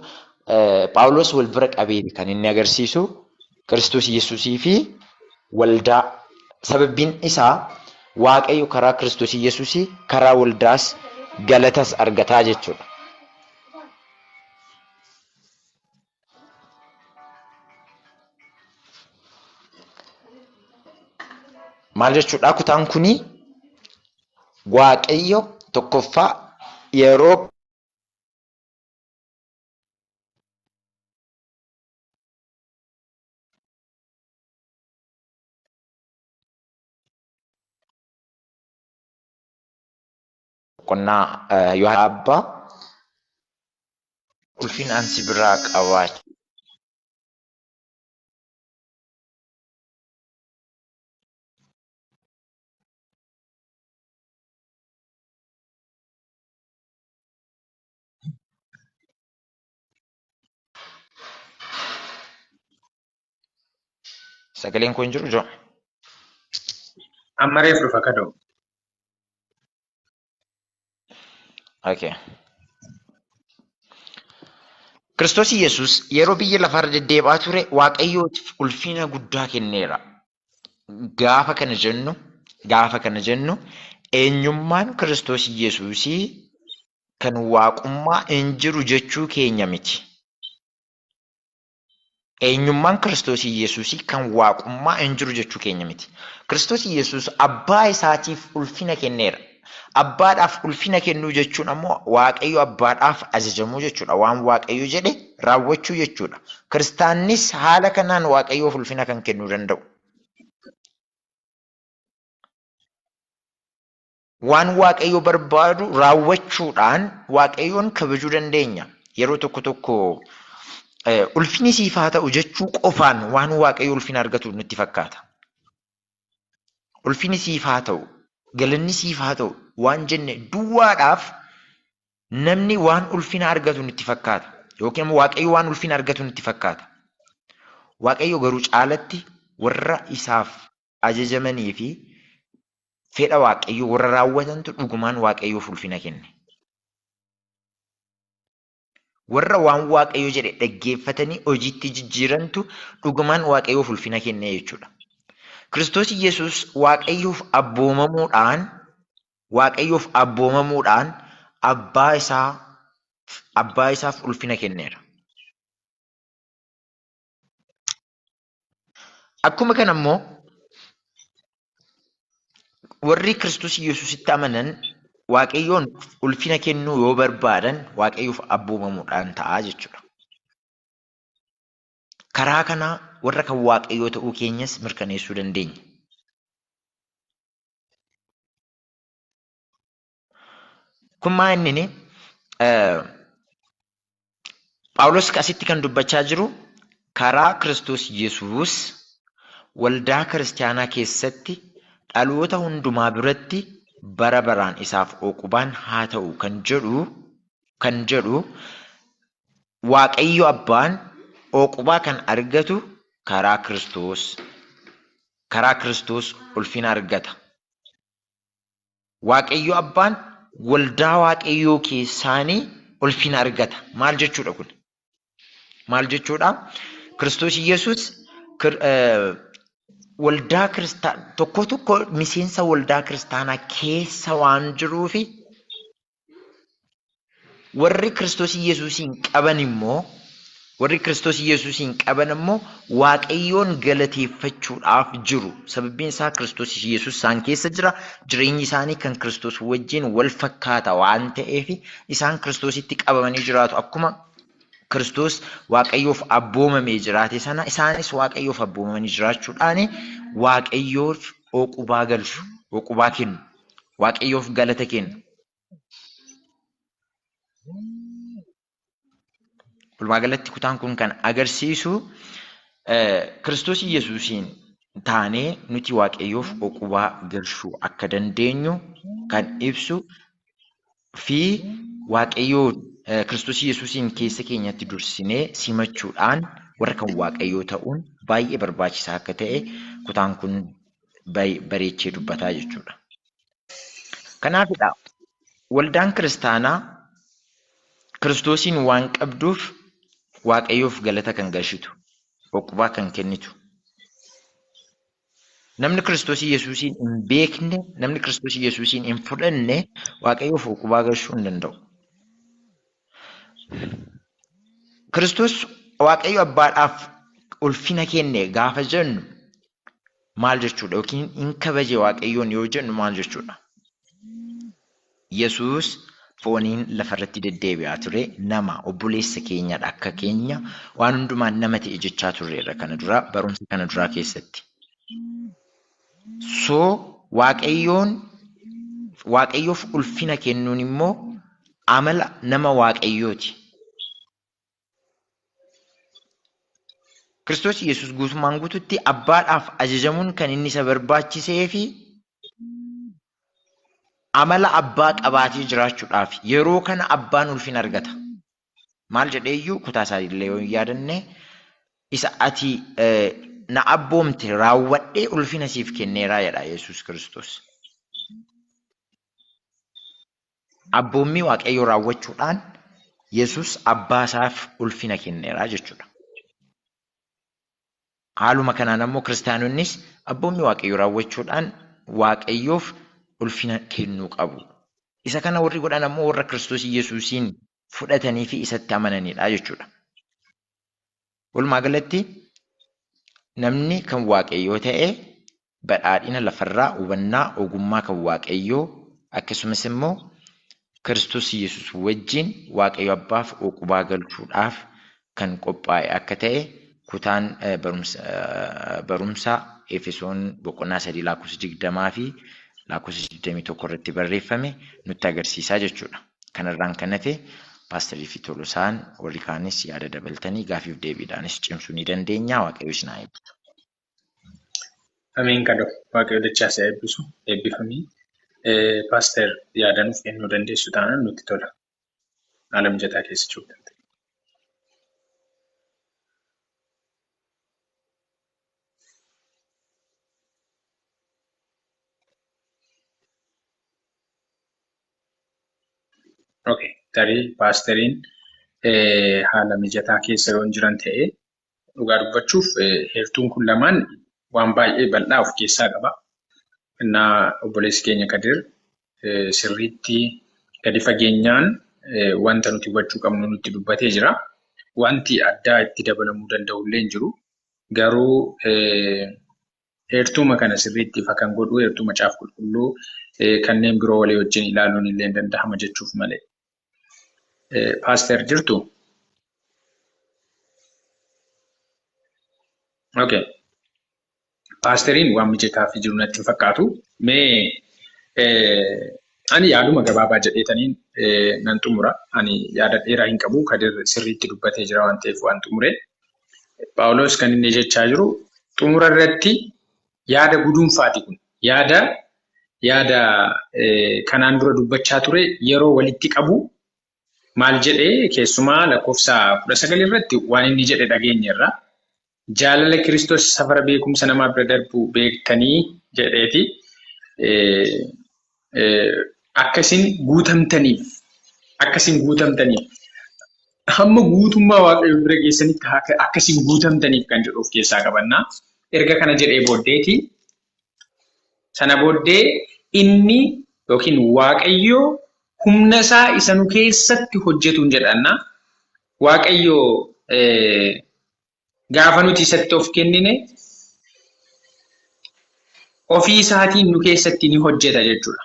Phaawulos wal bira qabee kan inni agarsiisu Kiristoos Yesuusii fi waldaa. Sababbiin isaa Waaqayyo karaa Kiristoos Yesuusii karaa waldaas galatas argataa jechuudha. Maal jechuudha kutaan kuni Waaqayyo tokkoffaa yeroo boqonnaa Yohaannis Abbaa ulfina ani si biraa qabaachuu Sagaleen koo hin jiru joo. Amma reef dhufa kadoo. Okay. Kiristoos Yesuus yeroo biyya lafaarra deddeebi'aa ture Waaqayyootiif ulfina guddaa kenneera. Gaafa kana jennu gaafa kana jennu eenyummaan Kiristoos Yesuusii kan waaqummaa hin jiru jechuu keenya miti. Eenyummaan Kiristoos Yesuusii kan waaqummaa hin jiru jechuu keenya miti. Kiristoos Yesuus abbaa isaatiif ulfina kenneera. Abbaadhaaf ulfina kennuu jechuun ammoo Waaqayyo abbaadhaaf ajajamuu jechuudha. Waan Waaqayyo jedhe raawwachuu jechuudha. Kiristaannis haala kanaan Waaqayyoof ulfina kan kennuu danda'u. Waan Waaqayyo barbaadu raawwachuudhaan Waaqayyoon kabajuu dandeenya. Yeroo tokko tokko ulfinni siif haa ta'u jechuu qofaan waan Waaqayyo ulfina argatu nutti fakkaata. Ulfinni siif haa ta'u, galanni siif haa ta'u waan jenne duwwaadhaaf namni waan ulfina argatu nutti fakkaata. Yookiin immoo Waaqayyo waan ulfina argatu nutti fakkaata. Waaqayyo garuu caalatti warra isaaf ajajamanii fi fedha Waaqayyoo warra raawwatantu dhugumaan Waaqayyoof ulfina kenne. Warra waan Waaqayyo jedhe dhaggeeffatanii hojiitti jijjiirantu dhugumaan Waaqayyoof ulfina kenne jechuudha. Kiristoos Yesuus Waaqayyoof abboomamuudhaan Waaqayyoof abboomamuudhaan abbaa isaa abbaa isaaf ulfina kenneera. Akkuma kana immoo warri Kiristoos Yesuusitti amanan Waaqayyoon ulfina kennuu yoo barbaadan Waaqayyoof abboomamuudhaan ta'a jechuudha. Karaa kanaa warra kan Waaqayyoo ta'uu keenyas mirkaneessuu dandeenya. Kun maa inni Phaawulos asitti kan dubbachaa jiru karaa Kiristoos Yesuus waldaa kiristaanaa keessatti dhaloota hundumaa biratti bara baraan isaaf uqubaan haa ta'u kan jedhu Waaqayyo Abbaan uqubaa kan argatu karaa Kiristoos karaa Kiristoos ulfina argata. Waaqayyo Abbaan waldaa Waaqayyoo keessaanii ulfina argata. Maal jechuudha kun? Maal jechuudha? Kiristoos Yesuus waldaa kiristaan tokko tokko miseensa waldaa kiristaanaa keessa waan jiruufi warri Kiristoos Yesuusiin qaban immoo warri Kiristoos Yesuusiin qaban immoo Waaqayyoon galateeffachuudhaaf jiru. Sababbiin isaa Kiristoos Yesuus isaan keessa jira. Jireenyi isaanii kan Kiristoos wajjin wal fakkaata waan ta'eef isaan Kiristoositti qabamanii jiraatu. Akkuma Kiristoos Waaqayyoof abboomamee jiraate sana isaanis Waaqayyoof abboomamanii jiraachuudhaan Waaqayyoof uqubaa galchu, uqubaa kennu, Waaqayyoof galata kennu. Walumaa galatti kutaan kun kan agarsiisu Kiristoos Yesuusiin taanee nuti Waaqayyoof uqubaa galchuu akka dandeenyu kan ibsu fi Waaqayyoon Kiristoos Yesuusiin keessa keenyatti dursinee simachuudhaan warra kan Waaqayyoo ta'uun baay'ee barbaachisaa akka ta'e kutaan kun bareechee dubbataa jechuudha. Kanaafidha waldaan kiristaanaa Kiristoosiin waan qabduuf Waaqayyoof galata kan galchitu, uqubaa kan kennitu. Namni Kiristoos Yesuusiin hin beekne, namni Kiristoos Yesuusiin hin fudhanne Waaqayyoof uqubaa galchuu hin danda'u. Kiristoos Waaqayyo Abbaadhaaf ulfina kenne gaafa jennu maal jechuudha? Yookiin hin kabaje Waaqayyoon yoo jennu maal jechuudha? Yesuus fooniin lafarratti deddeebi'aa ture nama obboleessa keenyadha akka keenya waan hundumaan nama ta'e jechaa turreerra kana dura barumsa kana duraa keessatti. So Waaqayyoon Waaqayyoof ulfina kennuun immoo amala nama Waaqayyooti. Kiristoos Yesuus guutummaan guututti abbaadhaaf ajajamuun kan inni isa barbaachisee fi amala abbaa qabaatee jiraachuudhaaf yeroo kana abbaan ulfina argata. Maal jedhee iyyuu kutaa isaa illee yoo hin yaadanne isa ati na abboomte raawwadhee ulfina siif kenneeraa jedha Yesuus Kiristoos. Abboommii Waaqayyoo raawwachuudhaan Yesuus abbaa isaaf ulfina kenneera jechuudha. Haaluma kanaan ammoo kiristaanonnis abboommii Waaqayyoo raawwachuudhaan Waaqayyoof ulfina kennuu qabu. Isa kana warri godhan ammoo warra Kiristoos Yesuusiin fudhatanii fi isatti amananidha jechuudha. Walumaa galatti namni kan Waaqayyoo ta'e badhaadhina lafarraa, hubannaa, ogummaa kan Waaqayyoo akkasumas immoo Kiristoos Yesuus wajjin Waaqayyo Abbaaf uqubaa galchuudhaaf kan qophaa'e akka ta'e kutaan barumsa Efesoon boqonnaa 3 lakkoofsa 20 fi lakkoofsa 21 irratti barreeffame nutti agarsiisaa jechuudha. Kanarraan kan hafe paasterii fi Tolosaan warri kaanis yaada dabaltanii gaafiif deebiidhaanis cimsuu ni dandeenya. Waaqayyo isin haa eebbisu. Ameen kadho. Waaqayyo dachaa si haa eebbisu. Eebbifamii. Paaster yaada nuuf kennuu dandeessu taanaan nutti tola. Haala mijataa keessa jirtu. Okay. Tarii paasteriin haala mijataa keessa yoo hin jiran ta'e dhugaa dubbachuuf heertuun kun lamaan waan baay'ee bal'aa of keessaa qaba. Innaa obboleessi keenya Kadir sirriitti gadi fageenyaan wanta nuti hubachuu qabnu nutti dubbatee jira. Wanti addaa itti dabalamuu danda'u illee hin jiru. Garuu heertuuma kana sirriitti ifa kan godhu heertuu macaafa qulqulluu kanneen biroo walii wajjin ilaaluun illee hin danda'ama jechuuf malee. Paaster jirtu? Okay. Paasteriin waan mijataa fi jiru natti hin fakkaatu. Mee ani yaaduma gabaabaa jedheetaniin nan xumura. Ani yaada dheeraa hin qabu. Kadir sirriitti dubbatee jira waan ta'eef waan xumure. Phaawulos kan inni jechaa jiru xumura irratti yaada guduunfaati kun. Yaada yaada kanaan dura dubbachaa ture yeroo walitti qabu maal jedhee keessumaa lakkoofsa 19 irratti waan inni jedhe dhageenyeerra. Jaalala Kiristoos safara beekumsa namaa bira darbu beektanii jedheeti. Akka isin guutamtaniif akka isin guutamtaniif hamma guutummaa Waaqayyoo bira geessanitti akka isin guutamtaniif kan jedhu of keessaa qabannaa. Erga kana jedhee booddeeti sana booddee inni yookiin Waaqayyo humna isaa isa nu keessatti hojjetuun jedhanna. Waaqayyo gaafa nuti isatti of kennine ofii isaatiin nu keessatti ni hojjeta jechuudha.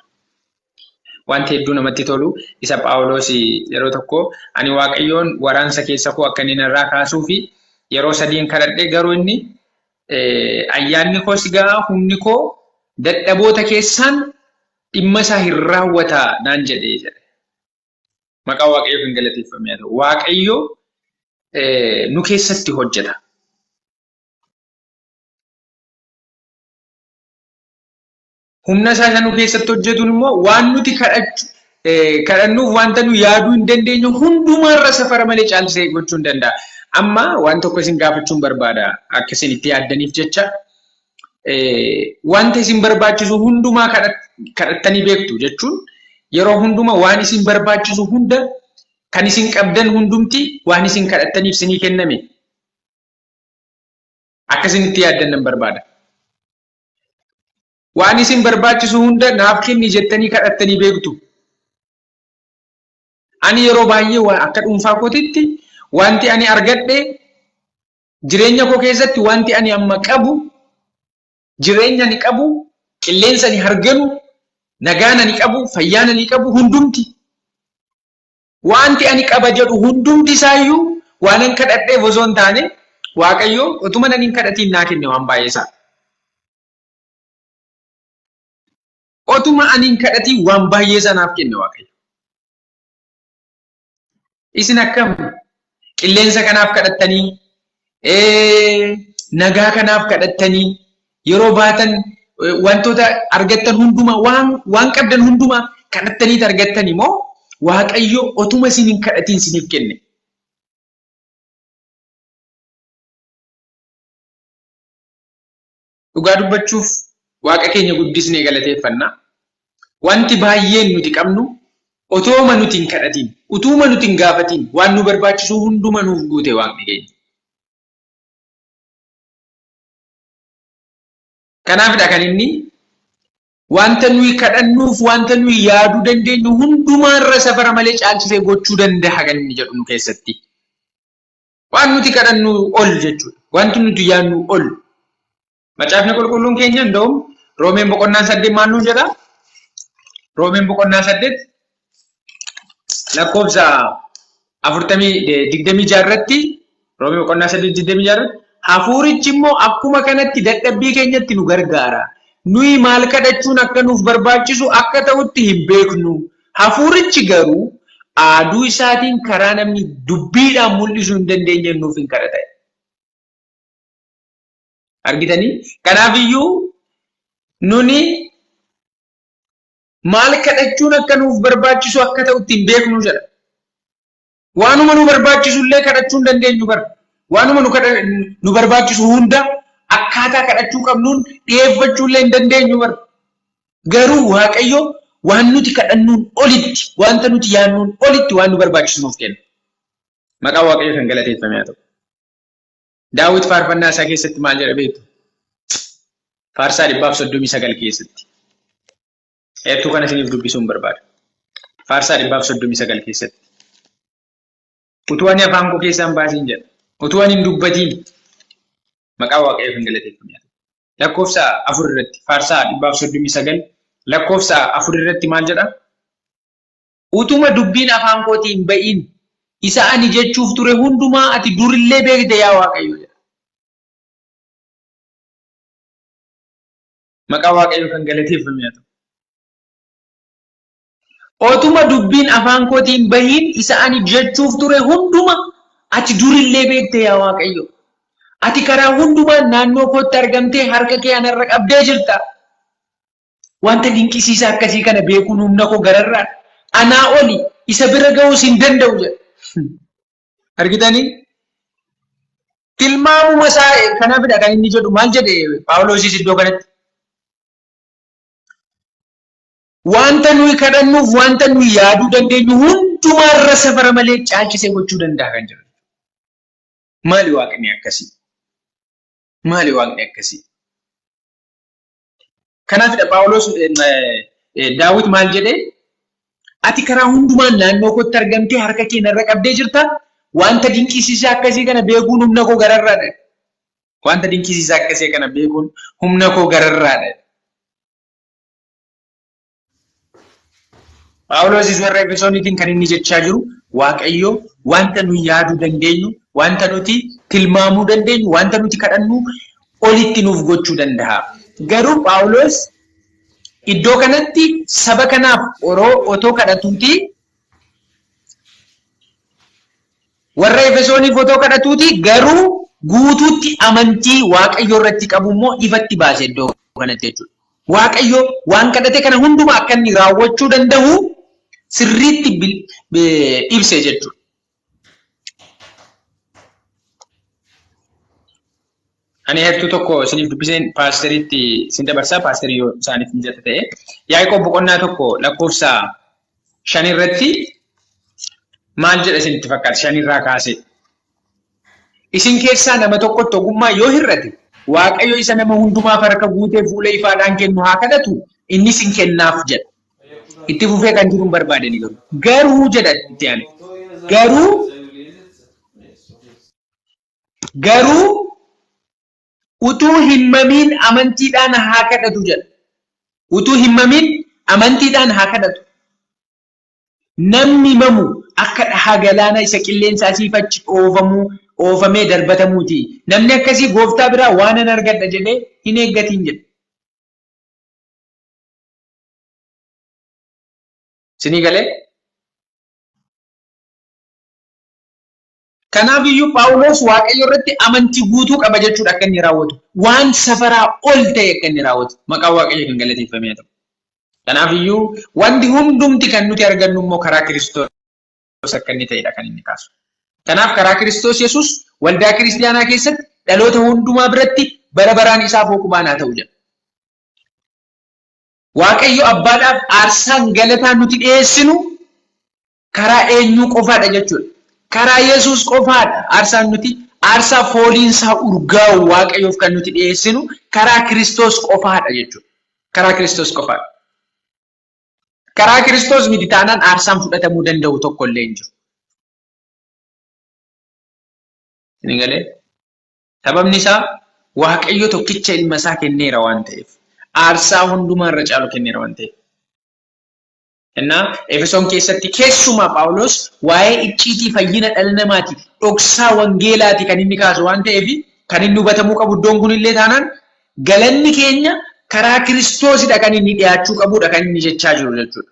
Wanti hedduu namatti tolu isa Phaawulos yeroo tokko ani Waaqayyoon waraansa keessa koo akka inni narraa kaasuu fi yeroo sadiin kadhadhe garuu inni ayyaanni koo si ga'a humni koo dadhaboota keessaan dhimma isaa hin raawwata naan jedhee jedhe. Maqaa Waaqayyoof hin galateeffame haa ta'u. Waaqayyo nu keessatti hojjeta. Humna isaa isa nu keessatti hojjetuun immoo waan nuti kadhannuuf wanta nu yaaduu hin dandeenye hundumaarra safara malee caalchisee gochuu hin danda'a. Amma waan tokko isin gaafachuun barbaada akka isin itti yaaddaniif jecha wanta isin barbaachisu hundumaa kadhattanii beektu jechuun yeroo hundumaa waan isin barbaachisu hunda Kan isin qabdan hundumti waan isin kadhattaniif isinii kenname. Akka isinitti yaaddan nan barbaada. Waan isin barbaachisu hunda naaf kenni jettanii kadhattanii beektu. Ani yeroo baay'ee akka dhuunfaa kootitti wanti ani argadhe jireenya koo keessatti wanti ani amma qabu, jireenya ani qabu, qilleensa ani harganu, nagaan ani qabu, fayyaan ani qabu hundumti. Wanti ani qaba jedhu hundumti isaayyuu waanan kadhadheef osoo hin taane Waaqayyo utuma nan hin kadhatiin naa kenne waan baay'ee isaa. Otuma ani hin kadhatiin waan baay'ee isaa naaf kenne Waaqayyo. Isin akkam qilleensa kanaaf kadhattanii, nagaa kanaaf kadhattanii, yeroo baatan wantoota argattan hundumaa, waan qabdan hundumaa kadhattaniit argattani moo Waaqayyo otuma isin hin kadhatiin isiniif kenne? Dhugaa dubbachuuf Waaqa keenya guddisnee galateeffanna. Wanti baay'een nuti qabnu otooma nuti hin kadhatiin, utuuma nuti hin gaafatiin waan nu barbaachisu hunduma nuuf guute Waaqni keenya. Kanaafidha kan inni wanta nuyi kadhannuuf wanta nuyi yaaduu dandeenyu hundumaarra safara malee caalchisee gochuu danda'a kan inni jedhu nu keessatti. Waan nuti kadhannu ol jechuudha. Wanti nuti yaadnu ol. Macaafni qulqulluun keenya nda'um Roomeen boqonnaan 8 maal nuun jedha? Roomeen boqonnaa 8 lakkoofsa 40 26 irratti, Roomee boqonnaa 8 26 irratti, hafuurichi immoo akkuma kanatti dadhabbii keenyatti nu gargaara. Nuyi maal kadhachuun akka nuuf barbaachisu akka ta'utti hin beeknu. Hafuurichi garuu aaduu isaatiin karaa namni dubbiidhaan mul'isuu hin dandeenyeen nuuf hin kadhata. Argitanii? Kanaafiyyuu nuni maal kadhachuun akka nuuf barbaachisu akka ta'utti hin beeknu jedha. Waanuma nu barbaachisu illee kadhachuu hin dandeenyu bara. Waanuma nu barbaachisu hunda akkaataa kadhachuu qabnuun dhiyeeffachuu illee hin dandeenyu bara. Garuu Waaqayyo waan nuti kadhannuun olitti, wanta nuti yaadnuun olitti waan nu barbaachisu nuuf kenna. Maqaan Waaqayyo kan galateeffame haa ta'u. Daawit faarfannaa isaa keessatti maal jedha beektu? Faarsaa 139 keessatti. Heertuu kana isiniif dubbisuun barbaada. Faarsaa 139 keessatti. Utuu ani afaan koo keessaa hin baasiin jedha. Utuu ani hin dubbatiin, maqaa Waaqayyoo kan galateeffame haa ta'u. Lakkoofsa 4 irratti, faarsaa 139 lakkoofsa 4 irratti maal jedha? Utuma dubbiin afaan kootii hin ba'iin isa ani jechuuf ture hundumaa ati durillee beekte yaa Waaqayyo jedha. Maqaa Waaqayyoo kan galateeffame haa ta'u. Otuma dubbiin afaan kootii hin bahiin isa ani jechuuf ture hunduma ati durillee beekte yaa Waaqayyo. Ati karaa hundumaan naannoo kootti argamtee harka kee anarra qabdee jirta. Wanta dinqisiisaa akkasii kana beekuun humna koo gararraadha. Anaa oli isa bira ga'uus hin danda'u jedha. Argitanii? Tilmaamuma isaa kanaafidha kan inni jedhu, maal jedhe Phaawulosis iddoo kanatti? Wanta nuyi kadhannuuf wanta nuyi yaaduu dandeenyu hundumaarra safara malee caalchisee gochuu danda'a kan jedhu. Maali waaqni akkasii? Maali waaqni akkasii? Kanaafidha Phaawulos, Daawit maal jedhee? Ati karaa hundumaan naannoo kootti argamtee harka kee narra qabdee jirta. Wanta dinqisiisaa akkasii kana beekuun humna koo gararraadha. Wanta dinqisiisaa akkasii kana beekuun humna koo gararraadha. Phaawulosis warra Efesooniitiin kan inni jechaa jiru Waaqayyo wanta nu yaaduu dandeenyu, wanta nuti tilmaamuu dandeenyu, wanta nuti kadhannu olitti nuuf gochuu danda'a. Garuu Phaawulos iddoo kanatti saba kanaaf otoo kadhatuuti, warra Efesooniif otoo kadhatuuti, garuu guutuutti amantii Waaqayyo irratti qabu immoo ifatti baase iddoo kanatti jechuudha. Waaqayyo waan kadhate kana hundumaa akka inni raawwachuu danda'u sirriitti ibse jechuudha. Ani heertuu tokko isiniif dubbiseen paasteriitti isin dabarsaa, paasterii yoo isaaniif mijata ta'e. Yaaqoob boqonnaa 1 lakkoofsa 5 irratti Maal jedha isinitti fakkaata 5 irraa kaasee? Isin keessaa nama tokkotti ogummaa yoo hir'ate, Waaqayyo isa nama hundumaaf harka guutee fuula ifaadhaan kennu haa kadhatu, innis hin kennaaf jedha. Itti fufee kan jiru hin barbaadani garuu. Garuu jedha itti aane. Garuu utuu hin mamiin amantiidhaan haa kadhatu jedha. Utuu hin mamiin amantiidhaan haa kadhatu. Namni mamu akka dhahaa galaanaa isa qilleensa asiif achi oofamuu oofamee darbatamuuti. Namni akkasii gooftaa biraa waanan argadha jedhee hin eeggatiin jedha. Isinii galee? Kanaaf iyyuu Phaawulos Waaqayyo irratti amantii guutuu qaba jechuudha akka inni raawwatu. Waan safaraa ol ta'e akka inni raawwatu. Maqaan Waaqayyo kan galateeffamee haa ta'u. Kanaaf iyyuu wanti hundumti kan nuti argannu immoo karaa Kiristoos akka inni ta'edha kan inni kaasu. Kanaaf karaa Kiristoos Yesuus waldaa kiristiyaanaa keessatti dhaloota hundumaa biratti bara baraan isaaf hooqubaan haa ta'u jedha. Waaqayyo abbaadhaaf aarsaan galataa nuti dhiyeessinu karaa eenyuu qofaadha jechuudha. Karaa Yesuus qofaadha aarsaan nuti aarsaa fooliinsaa urgaa'u Waaqayyoof kan nuti dhiyeessinu karaa Kiristoos qofaadha jechuudha. Karaa Kiristoos qofaadha. Karaa Kiristoos miti taanaan aarsaan fudhatamuu danda'u tokko illee hin jiru. Isin galee? Sababni isaa Waaqayyo tokkicha ilma isaa kenneera waan ta'eef. Aarsaa hundumaa irra caalu kenneera waan ta'eef. Innaa Efesoon keessatti keessumaa Phaawulos waa'ee icciitii fayyina dhala namaati, dhoksaa wangeelaati kan inni kaasu waan ta'eef, kan inni hubatamuu qabu iddoon kun illee taanaan galanni keenya karaa Kiristoosidha kan inni dhiyaachuu qabudha kan inni jechaa jiru jechuudha.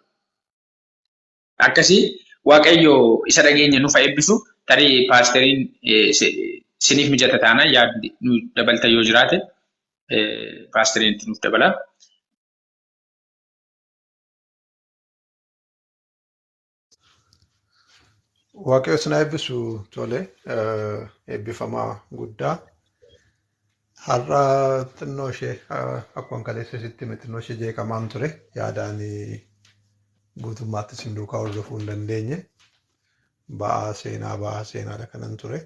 Akkasii Waaqayyo isa dhageenya nuuf haa eebbisu. Tarii paasteriin siniif mijata taanaan yaadni nu dabalta yoo jiraate paasteriin itti nuuf dabala. Waaqayyo isin haa eebbisu, tole, eebbifamaa guddaa. Har'a xinnoo ishee akkuma kaleessa sitti hime xinnoo ishee jeeqamaan ture, yaadaan guutummaatti isin duukaa hordofuu hin dandeenye. Ba'aa seenaa ba'aa seenaadha kanan ture.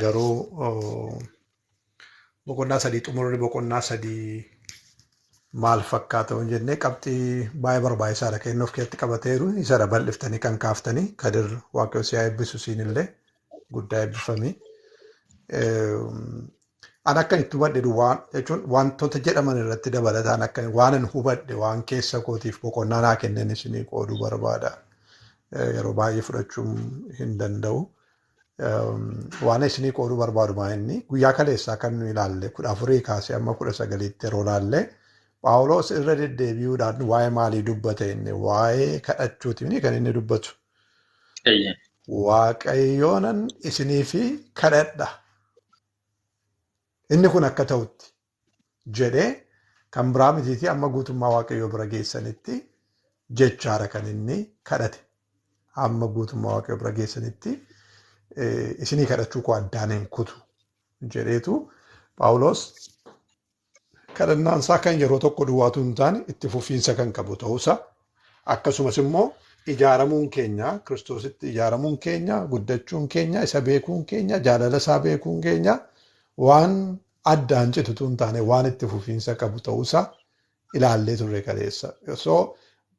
Garuu boqonnaa 3 xumurri boqonnaa 3 maal fakkaata hin jennee, qabxii baay'ee barbaachisaadha kan inni of keessatti qabateeru isadha bal'iftanii kan kaaftanii. Kadir, Waaqayyo si haa eebbisu, siin illee guddaa eebbifamii. An akka itti hubadhe duwwaa jechuun wantoota jedhaman irratti dabalataan akka waan an hubadhe, waan keessa kootiif boqonnaa naa kennan isinii qooduu barbaada. Yeroo baay'ee fudhachuu hin danda'u. Waan isinii qooduu barbaadu maa inni guyyaa kaleessaa kan nu ilaalle 14 kaasee amma 19tti yeroo ilaalle, Phaawulos irra deddeebi'uudhaan waa'ee maalii dubbate? Inni waa'ee kadhachuuti kan inni dubbatu. Waaqayyoonan isinii fi kadhadha. Inni kun akka ta'utti jedhee, kan biraa mitiitii amma guutummaa Waaqayyoo bira geessanitti jechaadha kan inni kadhate. Amma guutummaa Waaqayyoo bira geessanitti isinii kadhachuu koo addaan hin kutu jedheetu, Phaawulos kadhannaan isaa kan yeroo tokko duwwaatu hin taane itti fufiinsa kan qabu ta'uusaa, akkasumas immoo ijaaramuun keenya, Kiristoositti ijaaramuun keenya, guddachuun keenya, isa beekuun keenya, jaalala isaa beekuun keenya waan addaan citutu hin taane waan itti fufiinsa qabu ta'uusaa ilaallee turre kaleessa. So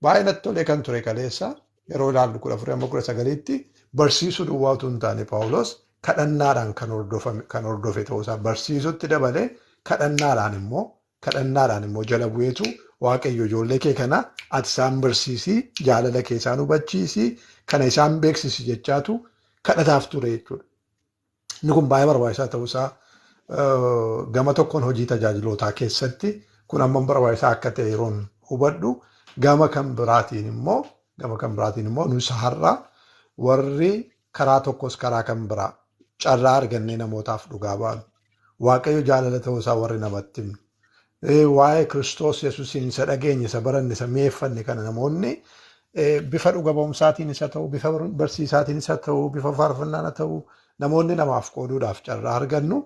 baay'ee natti tolee kan ture kaleessa yeroo ilaallu 14 amma 19tti barsiisuu duwwaatu hin taane Phaawulos kadhannaadhaan kan hordofe ta'uusaa, barsiisutti dabalee kadhannaadhaan immoo jala bu'eetu, Waaqayyo, ijoollee kee kana ati isaan barsiisii, jaalala kee isaan hubachiisii, kana isaan beeksisi jechaatu kadhataaf ture jechuudha. Inni kun baay'ee barbaachisaa ta'uusaa, gama tokkoon hojii tajaajilootaa keessatti kun hammam barbaachisaa akka ta'e yeroon hubadhu, gama kan biraatiin immoo nus har'a warri karaa tokkos karaa kan biraa carraa argannee namootaaf dhugaa baanu, Waaqayyo jaalala ta'uusaa warri namatti himnu, waa'ee Kiristoos Yesuusiin isa dhageenye, isa baranne, isa mi'eeffanne kana namoonni bifa dhuga ba'umsaatiin isa ta'u, bifa barsiisaatiin isa ta'u, bifa faarfannaan haa ta'u, namoonni namaaf qooduudhaaf carraa argannu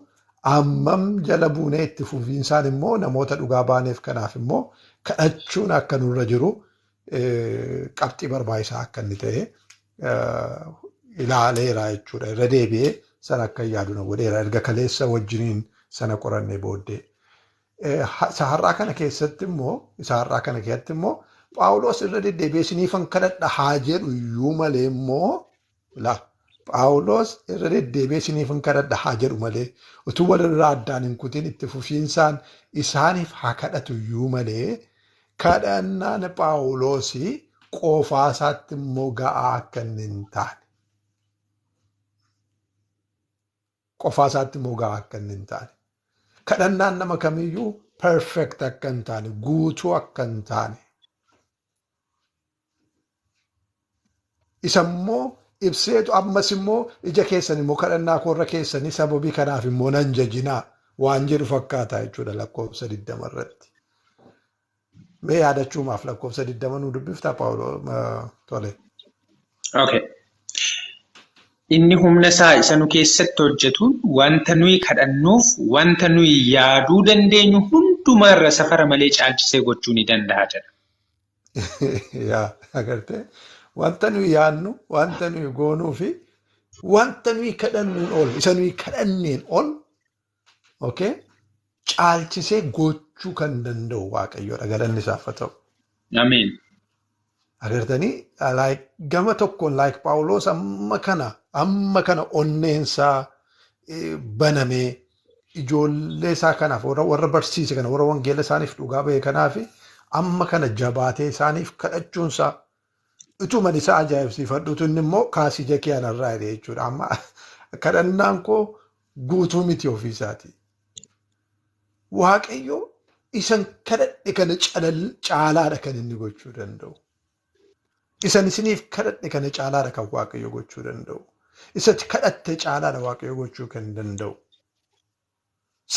hammam jala buunee itti fufiinsaan immoo namoota dhugaa baaneef kanaaf immoo kadhachuun akka nurra jiru qabxii barbaachisaa akka inni ta'e ilaaleera jechuudha. Irra deebi'ee sana akka yaadu na godheera. Erga kaleessa wajjiniin sana qorannee booddee. Isa har'aa kana keessatti immoo Phaawulos irra deddeebi'ee isiniifan kadhadha haa jedhu iyyuu malee immoo Phaawulos irra deddeebi'ee isiniifan kadhadha haa jedhu malee utuu walirraa addaan hin kutin itti fufiinsaan isaaniif haa kadhatu iyyuu malee kadhannaan Phaawulos qofaa isaatti immoo ga'aa akka inni hin taane. Qofaa isaatti immoo ga'aa akka inni hin taane. Kadhannaan nama kamiyyuu perfect akka hin taane, guutuu akka hin taane. Isa immoo ibseetu ammas immoo ija keessan immoo kadhannaa koorra keessanii sababii kanaaf immoo nan jajinaa waan jedhu fakkaata jechuudha lakkoofsa 20 irratti. Mee yaadachuumaaf lakkoofsa 20 nu dubbiftaa Phaawulos tole. Okay. Inni humna isaa isa nu keessatti hojjetuun wanta nuyi kadhannuuf wanta nuyi yaaduu dandeenyu hundumaarra safara malee caalchisee gochuu ni danda'a jedha. Yaa agartee wanta nuyi yaadnu, wanta nuyi goonuu fi wanta nuyi kadhannuun ol, isa nuyi kadhanneen ol, okay, caalchisee gochuu kan danda'u Waaqayyoodha. Galanni isaaf haa ta'u. Ameen. Agartanii like gama tokkoon like Phaawulos amma kana onneensaa banamee ijoollee isaa kanaaf warra barsiise kana warra wangeela isaaniif dhugaa ba'e kanaaf amma kana jabaatee isaaniif kadhachuunsaa utuma isaa ajaa'ibsiifadhuutu inni immoo kaasii jakee anarraa jedhe jechuudha. Amma kadhannaan koo guutuu miti ofiisaati. Waaqayyo isan kadhadhe kana caalaadha kan inni gochuu danda'u. Isan isiniif kadhadhe kana caalaadha kan Waaqayyo gochuu danda'u. Isatti kadhatte caalaadha Waaqayyo gochuu kan danda'u.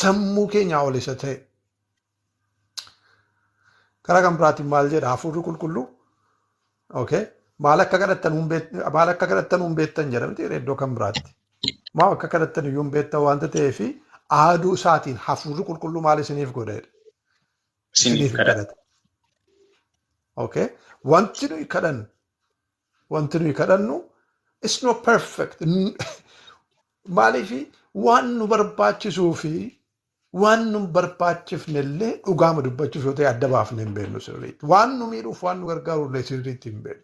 Sammuu keenyaa ol isa ta'e. Karaa kan biraatiin maal jedha hafuurri qulqulluu? Okay. Maal akka kadhattan hin beektan jedhamti iddoo kan biraatti. Maal akka kadhattan iyyuu hin beektan waanta ta'eef aaduu isaatiin hafuurri qulqulluu maal isiniif godha jedha? Isiniif kadhata. Okay. Wanti nuyi kadhannu it's not perfect. Maaliif waan nu barbaachisuu fi waan nu barbaachifne illee dhugaama dubbachuuf yoo ta'e adda baafne hin beeknu sirriitti. Waan nu miidhuuf waan nu gargaaru illee sirriitti hin beeknu.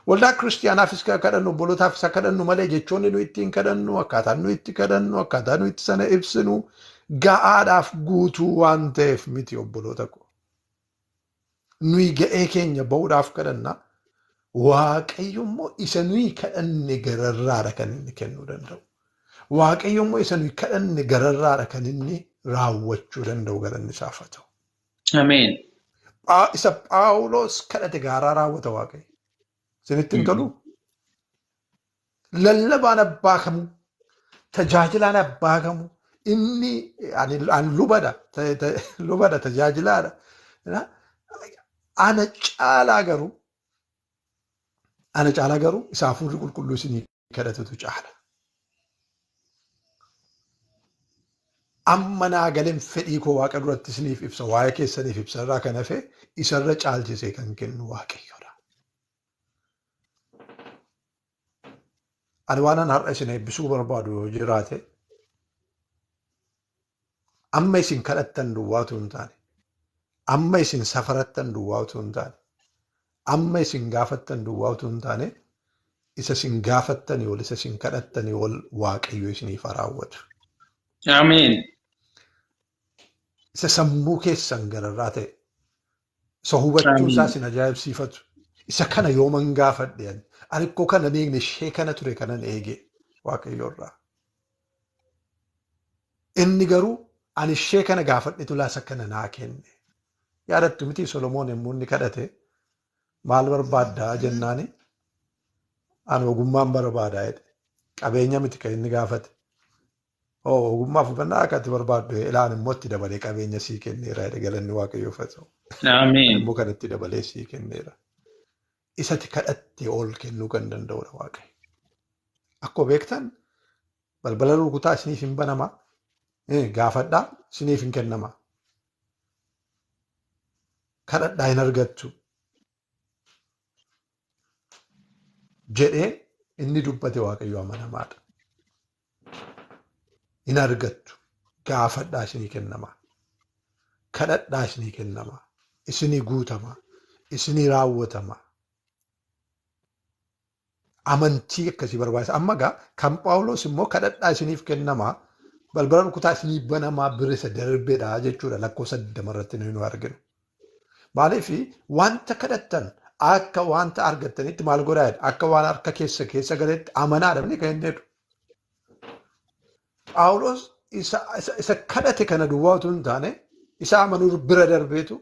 Waldaa kiristiyaanaafis kadhannu, obbolootaafis kadhannu malee jechoonni nu ittiin kadhannu, akkaataan nu itti kadhannu, akkaataa nu itti sana ibsinu ga'aadhaaf guutuu waan ta'eef miti obboloota ko. Nuyi ga'ee keenya ba'uudhaaf kadhanna. Waaqayyo immoo isa nuyi kadhanne gararraadha kan inni kennuu danda'u. Waaqayyo immoo isa nuyi kadhanne gararraadha kan inni raawwachuu danda'u galanni isaaf haa ta'u. Ameen. Isa Phaawulos kadhate gaaraa raawwata Waaqayyo. Isinitti hin toluu? Lallabaan abbaa kamuu, tajaajilaan abbaa kamuu, inni ani lubadha tajaajilaadha. Ana caalaa garuu isa hafuurri qulqulluu isinii kadhatutu caala. Amma naa galeen fedhii koo Waaqa duratti isiniif ibsa, waa'ee keessaniif ibsa irraa kan hafe isarra caalchisee kan kennu Waaqayyoodha. Ani waan an har'a isin eebbisuu barbaadu yoo jiraate amma isin kadhattan duwwaa utuu hin taane, amma isin safarattan duwwaa utuu hin taane, amma isin gaafattan duwwaa utuu hin taane, isa isin gaafattanii ol, isa isin kadhattanii ol Waaqayyo isiniif haa raawwatu. Ameen. Isa sammuu keessan gararraa ta'e, isa hubachuun isaa isin ajaa'ibsiifatu, isa kana yooman gaafadhe ani ikkoo kana hin eegne ishee kana ture kanan eege Waaqayyo irraa. Inni garuu ani ishee kana gaafadhetu laasa kana naa kenne. Yaadattu miti Solomoon yommuu inni kadhate maal barbaaddaa jennaani ani ogummaan barbaadaa jedhe. Qabeenya miti kan inni gaafate. Ogummaa fufannaa akka ati barbaaddu ilaan immoo itti dabalee qabeenya sii kenneera jedhe galanni Waaqayyoof haa ta'u. Ameen. Immoo kanatti dabalee sii kenneera. Isatti kadhattee ol kennuu kan danda'udha Waaqayyo. Akkuma beektan balbala rukutaa isiniif hin banamaa, gaafadhaa isiniif hin kennamaa. Kadhadhaa hin argattu. Jedhee inni dubbate Waaqayyo amanamaadha. Hin argattu. Gaafadhaa isinii kennama. Kadhadhaa isinii kennama. Isinii guutama. Isinii raawwatama. Amantii akkasii barbaachisa. Amma egaa kan Phaawulos immoo kadhadhaa isiniif kennama. Balbala rukutaa isinii banamaa bira isa darbeedha jechuudha lakkoofsa 20 irratti nuyi arginu. Maaliif wanta kadhattan akka wanta argattanitti maal godhaa jedha? Akka waan harka keessa keessa galetti amanaadha malee kan inni jedhu. Phaawulos isa kadhate kana duwwaa utuu hin taane isa amanuu bira darbeetu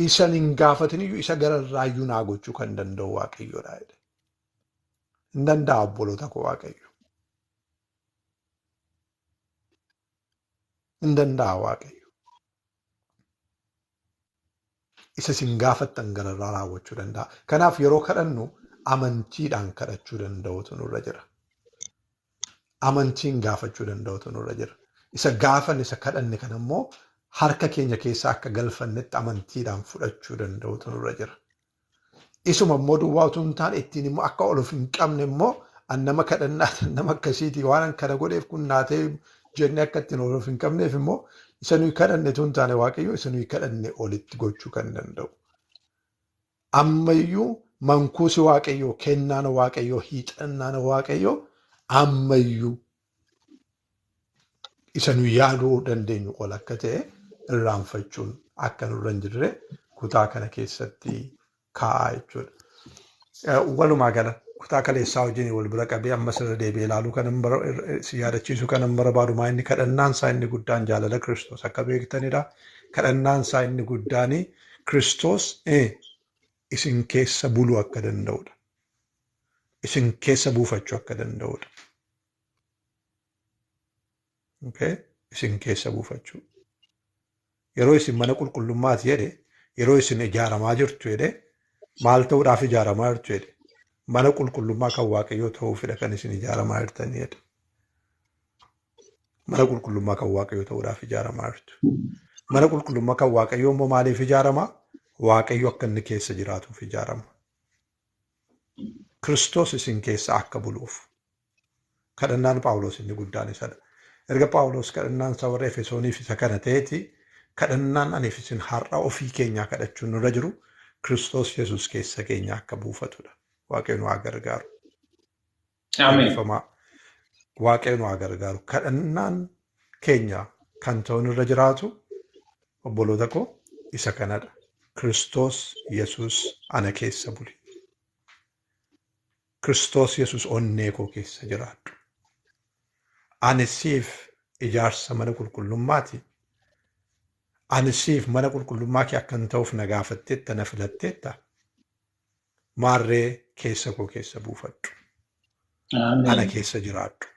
isa hin gaafatin iyyuu isa gararraayyuu naa gochuu kan danda'u Waaqayyoodha jedhe. Hin danda'a obboloota koo Waaqayyo. Hin danda'a Waaqayyo. Isa isin gaafattan gararraa raawwachuu danda'a. Kanaaf yeroo kadhannu amantiidhaan kadhachuu danda'utu nurra jira. Amantiin gaafachuu danda'utu nurra jira. Isa gaafanne isa kadhanne kana immoo harka keenya keessa akka galfannetti amantiidhaan fudhachuu danda'utu nurra jira. Isuma immoo duwwaa utuu hin taane ittiin immoo akka ol of hin qabne immoo an nama kadhannaa nama akkasiitii waan kana godheef kun naatee jennee akka ittiin ol of hin qabneef immoo isa nuyi kadhanne utuu hin taane Waaqayyo isa nuyi kadhanne olitti gochuu kan danda'u. Ammayyuu mankuusi Waaqayyoo, kennaan Waaqayyoo, hiixannaan Waaqayyoo ammayyuu isa nuyi yaaduu dandeenyu ol akka ta'e irraanfachuun akka nurra hin jirre kutaa kana keessatti kaa'aa jechuudha. Walumaa gala kutaa kaleessaa wajjin wal bira qabee ammas irra deebi'ee ilaaluu kan si yaadachiisu kan hin barbaadu maa inni kadhannaan isaa inni guddaan jaalala Kiristoos akka beektanidha. Kadhannaan isaa inni guddaan Kiristoos isin keessa buluu akka danda'udha. Isin keessa buufachuu akka danda'udha. Okay? Isin keessa buufachuu. Yeroo isin mana qulqullummaati jedhe, yeroo isin ijaaramaa jirtu jedhe, maal ta'uudhaaf ijaaramaa jirtu jedhe, mana qulqullummaa kan Waaqayyoo ta'uufidha kan isin ijaaramaa jirtanii jedhe. Mana qulqullummaa kan Waaqayyoo ta'uudhaaf ijaaramaa jirtu. Mana qulqullummaa kan Waaqayyoo immoo maaliif ijaarama? Waaqayyo akka inni keessa jiraatuuf ijaarama. Kiristoos isin keessa akka buluuf. Kadhannaan Phaawulos inni guddaan isadha. Erga Phaawulos kadhannaan isaa warra Efesooniif isa kana ta'eeti, kadhannaan aniif isin har'a ofii keenyaa kadhachuun nurra jiru Kiristoos Yesuus keessa keenya akka buufatudha. Waaqayyo nu haa gargaaru. Ameen. Eebbifamaa. Waaqayyo nu haa gargaaru. Kadhannaan keenya kan ta'u nurra jiraatu obboloota koo isa kanadha. Kiristoos Yesuus ana keessa buli. Kiristoos Yesuus onnee koo keessa jiraadhu. Ani siif ijaarsa mana qulqullummaati. Ani siif mana qulqullummaa kee akkan ta'uuf na gaafatteetta, na filatteetta. Maarree keessa koo keessa buufadhu. Ana Ameen. keessa jiraadhu.